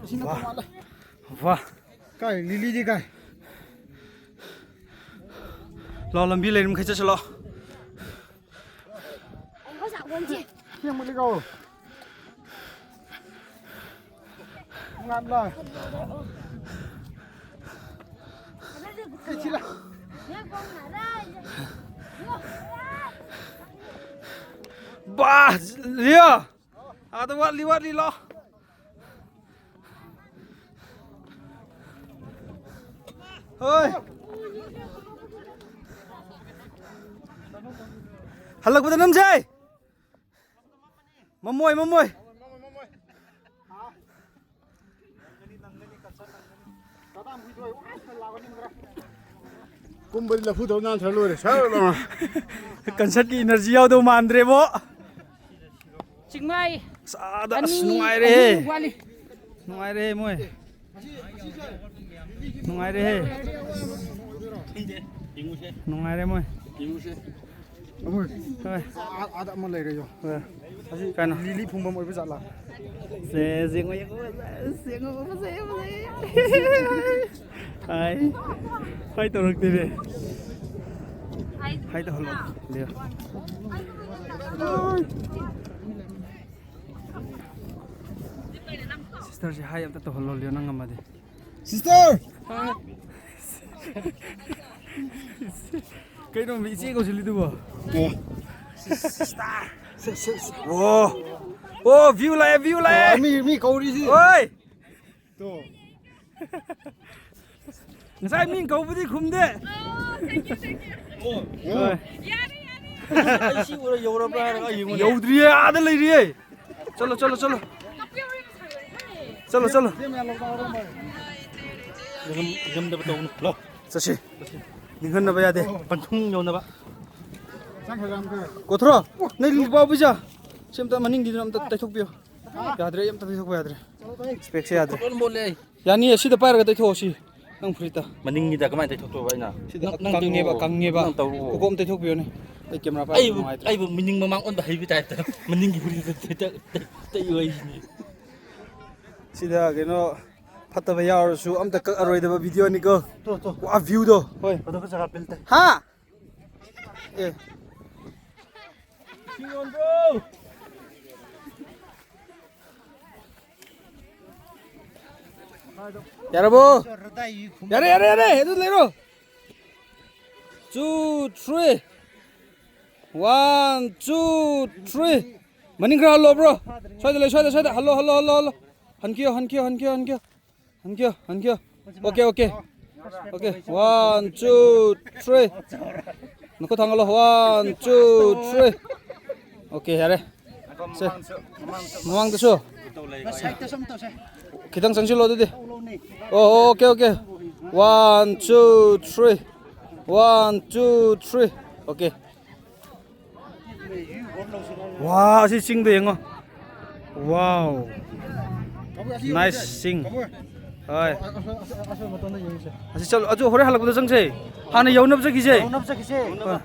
ꯑꯁꯤꯅ ꯋꯥ꯫ ꯇꯣꯉꯥꯜꯂꯦ꯫ ꯋꯥ꯫ ꯀꯥꯏ, ꯂꯤꯂꯤꯗꯤ ꯀꯥꯏ? ꯂꯥꯛꯑꯣ, ꯂꯝꯕꯤ ꯂꯩꯔꯤ ꯃꯈꯩ ꯆꯠꯁꯤ ꯂꯥꯛꯑꯣ꯫ ꯑꯁꯦꯡꯕꯗꯤ ꯀꯧ꯫ ꯉꯥꯝꯂꯥ꯫ ꯀꯩ ꯁꯤꯂꯥ꯫ ꯕꯥ! ꯂꯤꯌꯣ! ꯑꯥꯗ ꯋꯥꯠꯂꯤ, ꯋꯥꯠꯂꯤ, ꯂꯥꯛꯑꯣ꯫ ꯍꯣꯏ꯫ ꯍꯜꯂꯛꯄꯗ ꯅꯝꯁꯦ꯫ ꯃꯃꯣꯏ, ꯃꯃꯣꯏ꯫ ꯀꯨꯝꯕꯗꯤ ꯂꯐꯨ ꯊꯧ ꯅꯥꯟꯊꯔ ꯂꯣꯏꯔꯦ꯫ ꯁꯔ ꯂꯥꯎꯅ꯫ ꯀꯟꯁꯔꯠꯀꯤ ꯏꯅꯔꯖꯤ ꯌꯥꯎꯗꯧ ꯃꯥꯟꯗ꯭ꯔꯦꯕꯣ꯫ ꯆꯤꯡꯃꯥꯏ꯫ ꯑꯁ, ꯑꯥꯗ, ꯑꯁ, ꯑꯅꯤ, ꯅꯨꯡꯉꯥꯏꯔꯦꯍꯦ꯫ ꯑꯍꯨꯝ ꯋꯥꯠꯂꯤ꯫ ꯅꯨꯡꯉꯥꯏꯔꯦꯍꯦ ꯃꯣꯏ꯫ ꯅꯨꯡꯉꯥꯏꯔꯦꯍꯦ꯫ ꯅꯨꯡꯉꯥꯏꯔꯦ ꯃꯣꯏ꯫ ꯍꯣꯏ꯫ ꯑꯥ, ꯑꯥꯗ ꯑꯃ ꯂꯩꯔꯦ, ꯌꯣ꯫ ꯍꯣꯏ꯫ ꯑꯁꯤ ꯀꯩꯅꯣ? ꯂꯤꯂꯤ ꯐꯨꯝꯐꯝ ꯑꯣꯏꯕ ꯖꯥꯠꯂꯥ? ꯁꯦ, ꯌꯦꯡꯉꯣ, ꯌꯦꯡꯉꯣ, ꯌꯦꯡꯉꯣ, ꯐꯖꯩ, ꯐꯖꯩ꯫ ꯍꯥꯏ꯫ ꯍꯥꯏ ꯇꯧꯔꯛꯇꯦꯅꯦ꯫ ꯍꯥꯏ ꯇꯧꯍꯜꯂꯣ꯫ ꯂꯤꯌꯣ꯫ ꯁꯤꯁꯇꯔꯁꯦ ꯍꯥꯏ ꯑꯝꯇ ꯇꯧꯍꯜꯂꯣ, ꯂꯤꯌꯣ, ꯅꯪ ꯉꯝꯃꯗꯤ꯫ ꯁꯤꯁꯇꯔ! ꯀꯩꯅꯣ ꯃꯤ ꯏꯆꯦ ꯀꯧꯁꯤꯜꯂꯤꯗꯨꯕꯣ? ꯑꯦ꯫ ꯁꯤꯁꯇꯔ! ꯁꯤ, ꯁꯤ, ꯁꯤ꯫ ꯑꯣ! ꯑꯣ, ꯚ꯭ꯌꯨ ꯂꯥꯛꯑꯦ, ꯚ꯭ꯌꯨ ꯂꯥꯛꯑꯦ! ꯑꯣ, ꯃꯤ, ꯃꯤ ꯀꯧꯔꯤꯁꯤ꯫ ꯑꯣꯏ! ꯇꯣ꯫ ꯉꯁꯥꯏ ꯃꯤꯡ ꯀꯧꯕꯗꯤ ꯈꯨꯝꯗꯦ꯫ ꯑꯣ, thank you, thank you꯫ ꯑꯣ꯫ ꯍꯣꯏ꯫ ꯌꯥꯔꯦ, ꯌꯥꯔꯦ꯫ ꯑꯩ ꯁꯤ ꯎꯔ ꯌꯧꯔꯕ꯭ꯔꯥ ꯍꯥꯏꯔꯒ ꯑꯩ ꯌꯦꯡꯉꯨꯅꯦ꯫ ꯌꯧꯗ꯭ꯔꯤꯌꯦ, ꯑꯥꯗ ꯂꯩꯔꯤꯌꯦ꯫ ꯆꯠꯂꯣ, ꯆꯠꯂꯣ, ꯆꯠꯂꯣ꯫ ꯆꯠꯂꯣ, ꯆꯠꯂꯣ꯫ ꯅꯤꯡꯉꯝ-, ꯅꯤꯡꯉꯝꯗꯕ ꯇꯧꯒꯅꯨ꯫ ꯂꯥꯎ꯫ ꯆꯠꯁꯤ꯫ ꯅꯤꯡꯍꯟꯅꯕ ꯌꯥꯗꯦ꯫ ꯄꯟꯊꯨꯡ ꯌꯧꯅꯕ꯫ ꯀꯣꯊ꯭ꯔꯣ, ꯅꯪ ꯂꯨꯄꯥ ꯄꯩꯁꯥ꯫ ꯁꯤ ꯑꯝꯇ ꯃꯅꯤꯡꯒꯤꯗꯨꯅ ꯑꯝꯇ ꯇꯩꯊꯣꯛꯄꯤꯌꯣ꯫ ꯌꯥꯗ꯭ꯔꯦ, ꯑꯩ ꯑꯝꯇ ꯇꯩꯊꯣꯛꯄ ꯌꯥꯗ꯭ꯔꯦ꯫ ꯏꯁꯄꯦꯛꯁꯦ ꯌꯥꯗ꯭ꯔꯦ꯫ ꯂꯣꯏ ꯃꯣꯠꯂꯦ ꯑꯩ꯫ ꯌꯥꯅꯤꯌꯦ, ꯁꯤꯗ ꯄꯥꯏꯔꯒ ꯇꯩꯊꯣꯛꯑꯣ ꯁꯤ꯫ ꯅꯪ ꯐꯨꯔꯤꯠꯇ꯫ ꯃꯅꯤꯡꯒꯤꯗ ꯀꯃꯥꯏꯅ ꯇꯩꯊꯣꯛꯇꯣꯏꯕ ꯑꯩꯅ? ꯁꯤꯗ ꯅꯪ, ꯅꯪ ꯀꯪꯉꯦꯕ, ꯇꯧꯔꯛꯑꯣ꯫ ꯀꯪꯉꯦꯕ꯫ ꯅꯪ ꯇꯧꯔꯛꯑꯣ꯫ ꯀꯣꯀꯣꯝ ꯇꯩꯊꯣꯛꯄꯤꯌꯣꯅꯦ꯫ ꯑꯩ ꯀꯦꯃꯦꯔꯥ ꯄꯥꯏꯕ ꯑꯩꯕꯨ ꯅꯨꯡꯉꯥꯏꯇ꯭ꯔꯦ꯫ ꯑꯩꯕꯨ ꯃꯤꯅꯤꯡ ꯃꯃꯥꯡ ꯑꯣꯟꯕ ꯍꯩꯕ ꯇꯥꯏꯞꯇ ꯃꯅꯤꯡꯒꯤ ꯐꯨꯔꯤꯠꯇ ꯇꯩ-, ꯇꯩ-, ꯇꯩ-, ꯇꯩꯌꯨ ꯍꯥꯏꯁꯤꯅꯤ꯫ ꯁꯤꯗ ꯀꯩꯅꯣ ꯐꯠꯇꯕ ꯌꯥꯎꯔꯁꯨ ꯑꯝꯇ ꯀꯛꯑꯔꯣꯏꯗꯕ ꯚꯤꯗꯤꯑꯣꯅꯤꯀꯣ꯫ ꯇꯣ, ꯇꯣ꯫ ꯋꯥ, ꯚ꯭ꯌꯨꯗꯣ꯫ ꯍꯣꯏ꯫ ꯑꯗꯨꯒ ꯖꯒꯥ ꯄꯤꯜ ꯇꯩ꯫ ꯍꯥ? ꯑꯦ꯫ ꯌꯥꯔꯕꯣ? ꯌꯥꯔꯦ, ꯌꯥꯔꯦ, ꯌꯥꯔꯦ꯫ ꯑꯗꯨ ꯂꯩꯔꯣ꯫ Two, three. One, two, three. ꯃꯅꯤꯡ ꯈꯔ ꯍꯜꯂꯣ, bro. ꯁ꯭ꯋꯥꯏꯗ ꯂꯩ, ꯁ꯭ꯋꯥꯏꯗ, ꯁ꯭ꯋꯥꯏꯗ꯫ Hello, hello, hello, hello. ꯍꯟꯈꯤꯌꯣ, ꯍꯟꯈꯤꯌꯣ, ꯍꯟꯈꯤꯌꯣ, ꯍꯟꯈꯤꯌꯣ꯫ ꯍꯟꯈꯤꯌꯣ, ꯍꯟꯈꯤꯌꯣ꯫ Okay, okay. Okay, one, two, three. ꯅꯈꯨꯠ ꯊꯥꯡꯒꯠꯂꯣ꯫ One, two, three. Okay, ꯌꯥꯔꯦ꯫ ꯁꯦ꯫ ꯃꯃꯥꯡꯗꯁꯨ꯫ ꯈꯤꯇꯪ ꯆꯪꯁꯤꯜꯂꯣ ꯑꯗꯨꯗꯤ꯫ ꯑꯣ, okay, okay. One, two, three. One, two, three. Okay. ꯋꯥ, ꯑꯁꯤ ꯆꯤꯡꯗ ꯌꯦꯡꯉꯣ꯫ Wow. Nice ꯆꯤꯡ꯫ ꯍꯣꯏ꯫ ꯑꯁꯤ ꯆꯠꯂꯣ, ꯑꯗꯨ ꯍꯣꯔꯦꯟ ꯍꯜꯂꯛꯄꯗ ꯆꯪꯁꯦ꯫ ꯍꯥꯟꯅ ꯌꯧꯅꯕ ꯆꯠꯈꯤꯁꯦ꯫ ꯌꯧꯅꯕ ꯆꯠꯈꯤꯁꯦ꯫ ꯍꯣꯏ꯫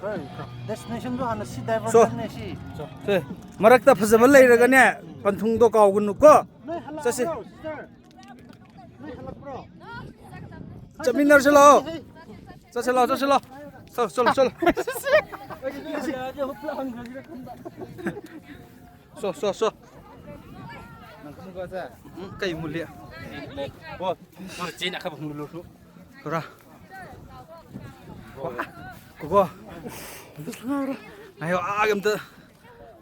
Destinationꯗꯣ ꯍꯥꯟꯅ ꯁꯤ divert ꯁꯣ꯫ ꯆꯠꯅꯦ ꯁꯤ꯫ ꯁꯦ, ꯃꯔꯛꯇ ꯐꯖꯕ ꯂꯩꯔꯒꯅꯦ, ꯄꯟꯊꯨꯡꯗꯣ ꯀꯥꯎꯒꯅꯨꯀꯣ꯫ ꯅꯣꯏ ꯍꯜꯂꯛꯄ꯭ꯔꯣ, ꯆꯠꯁꯤ꯫ Sister? ꯅꯣꯏ ꯍꯜꯂꯛꯄ꯭ꯔꯣ? ꯆꯠꯃꯤꯟꯅꯔꯁꯤ ꯂꯥꯛꯑꯣ꯫ ꯆꯠꯁꯤ ꯂꯥꯛꯑꯣ, ꯆꯠꯁꯤ ꯂꯥꯛꯑꯣ꯫ ꯆꯠꯂꯣ, ꯆꯠꯂꯣ, ꯆꯠꯂꯣ꯫ ꯁꯣ, ꯁꯣ, ꯁꯣ꯫ ꯎꯝ, ꯀꯩ ꯃꯨꯜꯂꯤ? ꯆꯦꯅ ꯈꯔ ꯃꯨꯜꯂꯨ꯫ ꯈꯔ꯫ ꯀꯣꯀꯣ꯫ ꯉꯥꯏꯌꯣ, ꯑꯥꯒꯤ ꯑꯝꯇ꯫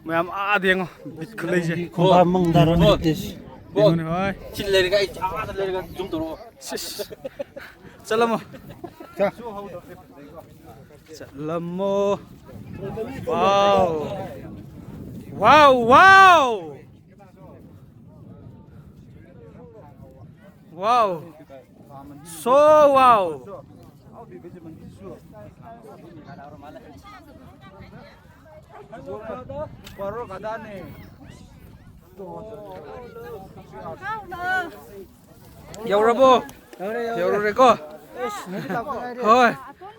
ꯃꯌꯥꯝ ꯑꯥꯗ ꯌꯦꯡꯉꯣ꯫ ꯕꯤꯠ ꯈꯨꯂꯩꯁꯦ꯫ ꯈꯣꯡꯕꯥꯟ ꯃꯪꯗꯔꯣ ꯅꯠꯇꯦ꯫ ꯌꯦꯡꯉꯨꯅꯦ, ꯍꯣꯏ꯫ ꯁꯤ ꯂꯩꯔꯒ ꯑꯩ ꯑꯥꯗ ꯂꯩꯔꯒ zoom ꯇꯧꯔꯛꯑꯣ꯫ ꯁꯤꯁ꯫ ꯆꯠꯂꯝꯃꯣ꯫ ꯆꯠꯂꯝꯃꯣ꯫ Wow. Wow, wow. Wow. So wow. ꯌꯧꯔꯕꯣ? ꯌꯧꯔꯦ, ꯌꯧꯔꯦ꯫ ꯌꯧꯔꯨꯔꯦꯀꯣ? ꯑꯩꯁ, ꯍꯧꯖꯤꯛ ꯂꯥꯛꯄ ꯉꯥꯏꯔꯦ꯫ ꯍꯣꯏ꯫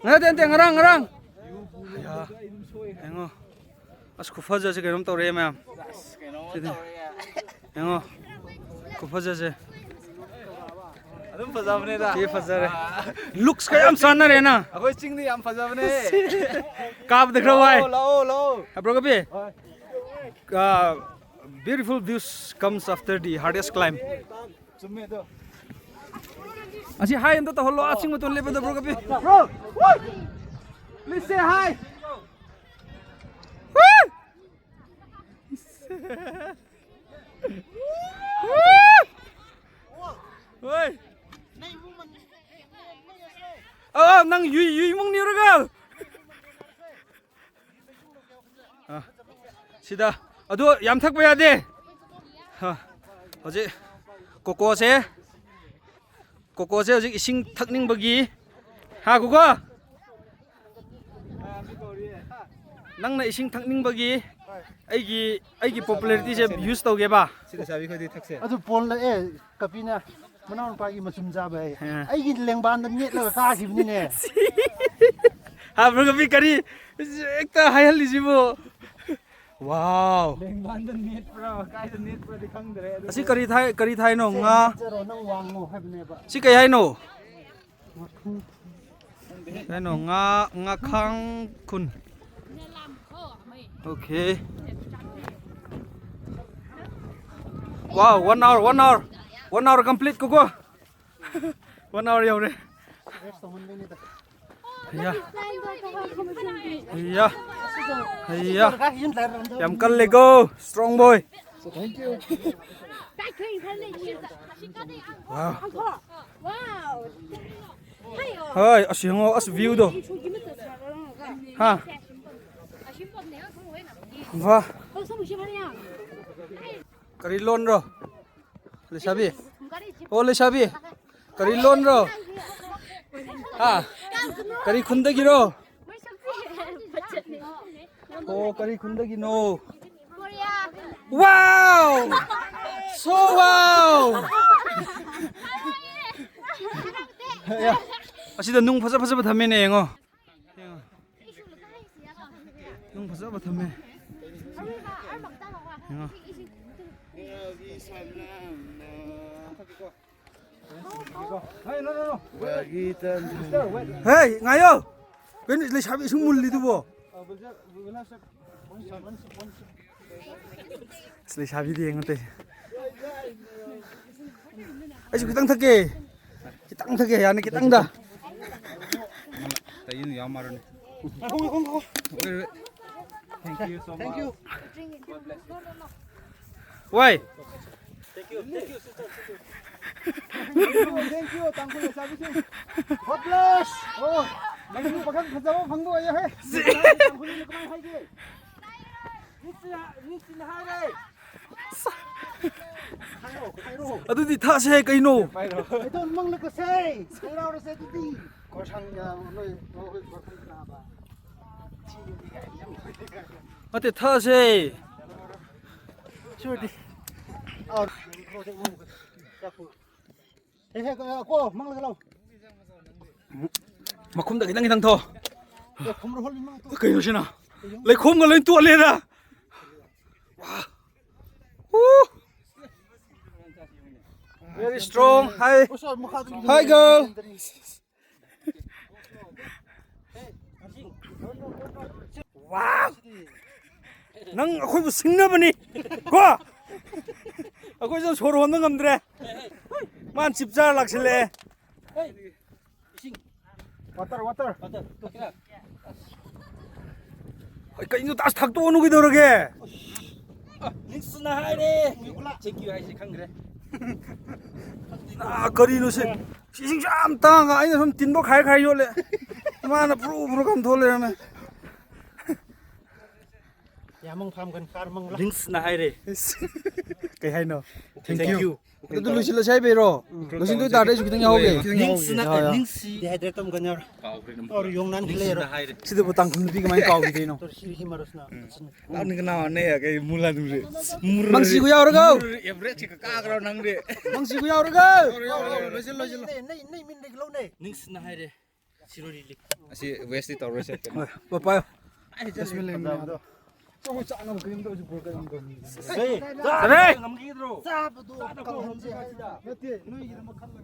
ꯅꯠꯇꯦ, ꯅꯠꯇꯦ, ꯉꯔꯥꯡ, ꯉꯔꯥꯡ꯫ ꯑꯌꯥ꯫ ꯌꯦꯡꯉꯣ꯫ ꯑꯁ, ꯈꯨꯐꯖꯁꯦ ꯀꯩꯅꯣꯝ ꯇꯧꯔꯦ ꯃꯌꯥꯝ꯫ ꯑꯁ, ꯀꯩꯅꯣꯝꯃ ꯁꯤꯗꯤ꯫ ꯇꯧꯔꯦ꯫ ꯌꯦꯡꯉꯣ꯫ ꯈꯨꯐꯖꯁꯦ꯫ ꯑꯗꯨꯝ ꯐꯖꯕꯅꯦꯗ꯫ ꯊꯤ ꯐꯖꯔꯦ꯫ ꯑꯥ꯫ Looks ꯀ ꯌꯥꯝ ꯆꯥꯟꯅꯔꯦ ꯅꯪ꯫ ꯑꯩꯈꯣꯏ ꯆꯤꯡꯗꯤ ꯌꯥꯝ ꯐꯖꯕꯅꯦ꯫ ꯀꯥꯕꯗ ꯈꯔ ꯋꯥꯏ꯫ ꯂꯥꯛꯑꯣ, ꯂꯥꯛꯑꯣ, ꯂꯥꯛꯑꯣ꯫ ꯍꯥ, bro ꯀꯄꯤ? ꯍꯣꯏ꯫ ꯑꯥ, beautiful views comes after the hardest climb. ꯆꯨꯝꯃꯦ ꯑꯗꯣ꯫ ꯑꯁꯤ ꯍꯥꯏ ꯑꯝꯇ ꯇꯧꯍꯜꯂꯣ, ꯑꯥ ꯆꯤꯡ ꯃꯇꯣꯟ ꯂꯦꯞꯄꯗ, bro ꯀꯄꯤ꯫ Bro, please say hi. ꯍꯣꯏ꯫ ꯑ, ꯅꯪ ꯌꯨꯏ, ꯌꯨꯏ ꯃꯨꯛ ꯅꯤꯔꯒ꯫ ꯑ, ꯁꯤꯗ꯫ ꯑꯗꯣ ꯌꯥꯝ ꯊꯛꯄ ꯌꯥꯗꯦ꯫ ꯑ, ꯍꯧꯖꯤꯛ ꯀꯣꯀꯣꯁꯦ ꯀꯣꯀꯣꯁꯦ ꯍꯧꯖꯤꯛ ꯏꯁꯤꯡ ꯊꯛꯅꯤꯡꯕꯒꯤ, ꯍꯥ, ꯀꯣꯀꯣ? ꯅꯪꯅ ꯏꯁꯤꯡ ꯊꯛꯅꯤꯡꯕꯒꯤ ꯑꯩꯒꯤ, ꯑꯩꯒꯤ popularity ꯁꯦ use ꯇꯧꯒꯦꯕ? ꯁꯤ ꯂꯩꯁꯥꯕꯤ ꯈꯣꯏꯗꯤ ꯊꯛꯁꯦ꯫ ꯑꯗꯨ ꯄꯣꯜꯂꯛꯑꯦ, ꯀꯄꯤꯅ ꯃꯅꯥꯎꯅꯨꯄꯥꯒꯤ ꯃꯆꯨꯝ ꯆꯥꯕ ꯍꯥꯏ꯫ ꯑ꯫ ꯑꯩꯒꯤ ꯂꯦꯡꯕꯥꯟꯗ ꯅꯦꯠꯂꯒ ꯆꯥꯈꯤꯕꯅꯤꯅꯦ꯫ ꯍꯥ, bro ꯀꯄꯤ, ꯀꯔꯤ ꯍꯦꯛꯇ ꯍꯥꯏꯍꯜꯂꯤꯁꯤꯕꯨ? Wow꯫ ꯂꯦꯡꯕꯥꯟꯗ ꯅꯦꯠꯄ꯭ꯔꯥ, ꯀꯥꯏꯗ ꯅꯦꯠꯄ꯭ꯔꯥꯗꯤ ꯈꯪꯗ꯭ꯔꯦ, ꯑꯗꯨꯕꯨ ꯀꯔꯤ ꯊꯥꯏ, ꯀꯔꯤ ꯊꯥꯏꯅꯣ? ꯁꯦ, ꯉꯥ? ꯅꯦꯠꯆꯔꯣ, ꯅꯪ ꯋꯥꯡꯉꯣ ꯍꯥꯏꯕꯅꯦꯕ꯫ ꯁꯤ ꯀꯩ ꯍꯥꯏꯅꯣ? ꯀꯩꯅꯣ, ꯉꯥ, ꯉꯥꯈꯥꯡ ꯈꯨꯟ꯫ Okay꯫ Wow, one hour, one hour, one hour complete, ꯀꯣꯀꯣ꯫ One hour ꯌꯧꯔꯦ꯫ ꯍꯩꯌꯥ꯫ ꯍꯩꯌꯥ꯫ ꯍꯩꯌꯥ꯫ ꯌꯥꯝ ꯀꯜꯂꯦꯀꯣ, strong boy꯫ Wow꯫ ꯍꯣꯏ, ꯑꯁ, ꯌꯦꯡꯉꯣ, ꯑꯁ, view ꯗꯣ꯫ ꯍꯥ? ꯋꯥ꯫ ꯀꯔꯤ ꯂꯣꯟꯔꯣ? ꯂꯩꯁꯥꯕꯤ? ꯑꯣ, ꯂꯩꯁꯥꯕꯤ? ꯀꯔꯤ ꯂꯣꯟꯔꯣ? ꯍꯥ? ꯀꯔꯤ ꯈꯨꯟꯗꯒꯤꯔꯣ? ꯑꯣ, ꯀꯔꯤ ꯈꯨꯟꯗꯒꯤꯅꯣ? Wow! So wow! ꯑꯁꯤꯗ ꯅꯨꯡ ꯐꯖ ꯐꯖꯕ ꯊꯝꯃꯦꯅꯦ, ꯌꯦꯡꯉꯣ꯫ ꯌꯦꯡꯉꯣ꯫ ꯊꯝꯃꯦ꯫ ꯌꯦꯡꯉꯣ꯫ ꯍꯦ, ꯉꯥꯏꯌꯣ꯫ ꯀꯩꯅꯣ ꯂꯩꯁꯥꯕꯤ ꯁꯨꯝ ꯃꯨꯜꯂꯤꯗꯨꯕꯣ? ꯑꯁ, ꯂꯩꯁꯥꯕꯤꯗꯤ ꯌꯦꯡꯉꯣ ꯇꯧꯏꯁꯦ꯫ ꯑꯩꯁꯨ ꯈꯤꯇꯪ ꯊꯛꯀꯦ꯫ ꯈꯤꯇꯪ ꯊꯛꯀꯦ, ꯌꯥꯅꯤ, ꯈꯤꯇꯪꯗ꯫ ꯇꯩ ꯌꯥꯝ ꯃꯥꯔꯅꯤ꯫ Thank you so much. Y. Thank you, thank you, sister. Thank you, thank you, Tangkhul ꯂꯩꯁꯥꯕꯤꯁꯤꯡ꯫ God bless. ꯑꯣ, ꯅꯪꯁꯨ ꯄꯥꯈꯪ ꯐꯖꯕ ꯐꯪꯕ ꯑꯣꯏꯌꯦ ꯍꯦ꯫ ꯇꯥꯡꯈꯨꯜꯅ ꯀꯃꯥꯏ ꯍꯥꯏꯒꯦ? ꯃꯤꯠꯁꯤꯅ, ꯃꯤꯠꯁꯤꯅ ꯍꯥꯏꯔꯦ꯫ ꯍꯥꯏꯔꯣ, ꯍꯥꯏꯔꯣ꯫ ꯑꯗꯨꯗꯤ ꯊꯛꯑꯁꯦ ꯀꯩꯅꯣ? ꯀꯩꯗꯧ ꯃꯪꯂꯛꯀꯁꯦ? ꯍꯔꯥꯎꯔꯁꯦ ꯑꯗꯨꯗꯤ꯫ ꯒꯣꯔꯁꯥꯡ, ꯅꯣꯏ, ꯅꯣꯏ ꯒꯣꯔꯁꯥꯡ ꯆꯥꯕ꯫ ꯅꯠꯇꯦ, ꯊꯛꯑꯁꯦ꯫ ꯁꯨꯔꯗꯤ꯫ ꯑꯥ꯫ ꯍꯦ, ꯍꯦ, ꯀꯣ, ꯃꯪꯂꯒ ꯂꯥꯎ꯫ ꯃꯈꯨꯝꯗ ꯈꯤꯇꯪ ꯈꯤꯇꯪ ꯊꯣ꯫ ꯑꯦ, ꯈꯨꯝꯔ ꯍꯣꯜꯂꯤ ꯃꯥ ꯇꯣ꯫ ꯀꯩꯅꯣ ꯁꯤꯅ? ꯂꯩꯈꯣꯝꯒ ꯂꯣꯏ ꯇꯣꯠꯂꯦꯗ꯫ ꯋꯥ꯫ ꯎ꯫ Very strong. Hi. Hi, girl. ꯋꯥꯎ! ꯅꯪ ꯑꯩꯈꯣꯏꯕꯨ ꯁꯤꯡꯅꯕꯅꯤ ꯀꯣ? ꯑꯩꯈꯣꯏꯁꯨ ꯁꯣꯔ ꯍꯣꯟꯕ ꯉꯝꯗ꯭ꯔꯦ꯫ ꯃꯥꯅ ꯆꯤꯞ ꯆꯥꯔ ꯂꯥꯛꯁꯤꯜꯂꯛꯑꯦ꯫ Water, water. ꯀꯩꯅꯣ ꯇꯥꯁ ꯊꯛꯇꯣꯛꯑꯅꯨ ꯀꯩꯗꯧꯔꯒꯦ? ꯅꯤꯛꯁꯅ ꯍꯥꯏꯔꯦ꯫ Thank you ꯍꯥꯏꯁꯦ ꯈꯪꯗ꯭ꯔꯦ꯫ ꯑꯥ, ꯀꯔꯤꯅꯣ ꯁꯤ? ꯁꯤꯁꯤꯡꯁꯨ ꯌꯥꯝ ꯇꯥꯡꯉ, ꯑꯩꯅ ꯁꯨꯝ ꯇꯤꯟꯕꯣꯛ ꯈꯥꯏ ꯈꯥꯏ ꯌꯣꯠꯂꯦ꯫ ꯃꯥꯅ ꯄꯨꯔꯨ ꯄꯨꯔꯨ ꯀꯝꯊꯣꯛ ꯂꯩꯔꯝꯃꯦ꯫ ꯌꯥꯃꯪ ꯐꯥꯝꯒꯟ ꯀꯥꯔꯃꯪ ꯂꯥ꯫ ꯅꯤꯛꯁꯅ ꯍꯥꯏꯔꯦ꯫ ꯀꯩ ꯍꯥꯏꯅꯣ? Thank you. ꯑꯗꯨ ꯂꯣꯏꯁꯤꯜꯂꯁꯤ ꯍꯥꯏꯕꯩꯔꯣ? ꯂꯣꯏꯁꯤꯟꯗꯣꯏ ꯇꯥꯔꯗꯤ ꯑꯩꯁꯨ ꯈꯤꯇꯪ ꯌꯥꯎꯍꯧꯒꯦ꯫ ꯅꯤꯛꯁꯅ, ꯍꯣꯏ, ꯍꯣꯏ꯫ ꯅꯤꯛꯁꯤ꯫ Dehydrate ꯇꯝꯒꯅꯤ꯫ ꯀꯥꯎꯈ꯭ꯔꯦ ꯑꯗꯨꯝ꯫ ꯑꯣꯔ ꯌꯣꯡꯅꯥꯟ ꯅꯤꯛꯁꯅ ꯂꯩꯔꯣ꯫ ꯍꯥꯏꯔꯦ꯫ ꯁꯤꯗꯕꯨ ꯇꯥꯡꯈꯨꯜ ꯅꯨꯄꯤ ꯀꯃꯥꯏꯅ ꯀꯥꯎꯈꯤꯗꯣꯏꯅꯣ? ꯇꯣꯔ ꯁꯤ ꯍꯤ ꯃꯔꯣꯁꯅ꯫ ꯎꯝ꯫ ꯅꯪ ꯀꯅꯥꯅꯦ? ꯀꯩ ꯃꯨꯂꯥ ꯅꯨꯔꯦ꯫ ꯃꯪꯁꯤꯒ ꯌꯥꯎꯔꯒ꯫ ꯑꯦꯚꯔꯦꯖꯁꯤ ꯀꯥꯈ꯭ꯔꯣ ꯅꯪꯗꯤ꯫ ꯃꯪꯁꯤꯒ ꯌꯥꯎꯔꯒ꯫ ꯌꯥꯎꯔꯣ, ꯌꯥꯎꯔꯣ, ꯂꯣꯏꯁꯤꯜꯂꯣ, ꯂꯣꯏꯁꯤꯜꯂꯣ꯫ ꯅꯩ, ꯅꯩ, ꯅꯩ ꯃꯤꯟꯗꯒꯤ ꯂꯧꯅꯩ꯫ ꯅꯤꯛꯁꯅ ꯍꯥꯏꯔꯦ꯫ ꯁꯤꯔꯣꯏ ꯂꯤꯂꯤ꯫ ꯑꯁꯤ waste ꯇꯤ ꯇꯧꯔꯣꯏꯁꯦ꯫ ꯍꯣꯏ, ꯄꯥꯏꯌꯣ, ꯄꯥꯏꯌꯣ꯫ ꯗꯁꯕꯤꯟ ꯂꯩꯔꯝꯕꯅꯦ ꯑꯗꯣ꯫ ꯑꯩꯈꯣꯏ ꯆꯥꯅꯕ ꯀꯔꯤꯝꯇ ꯍꯧꯖꯤꯛ ꯄꯨꯔꯛꯀꯗꯕ ꯇꯧꯅꯤ꯫ ꯆꯠꯂꯦ꯫ ꯆꯥꯕꯗꯣ ꯀꯪꯍꯟꯁꯦ ꯍꯥꯏꯕ ꯅꯠꯇꯦ, ꯅꯣꯏꯒꯤꯗꯃꯛ ꯈꯜꯂ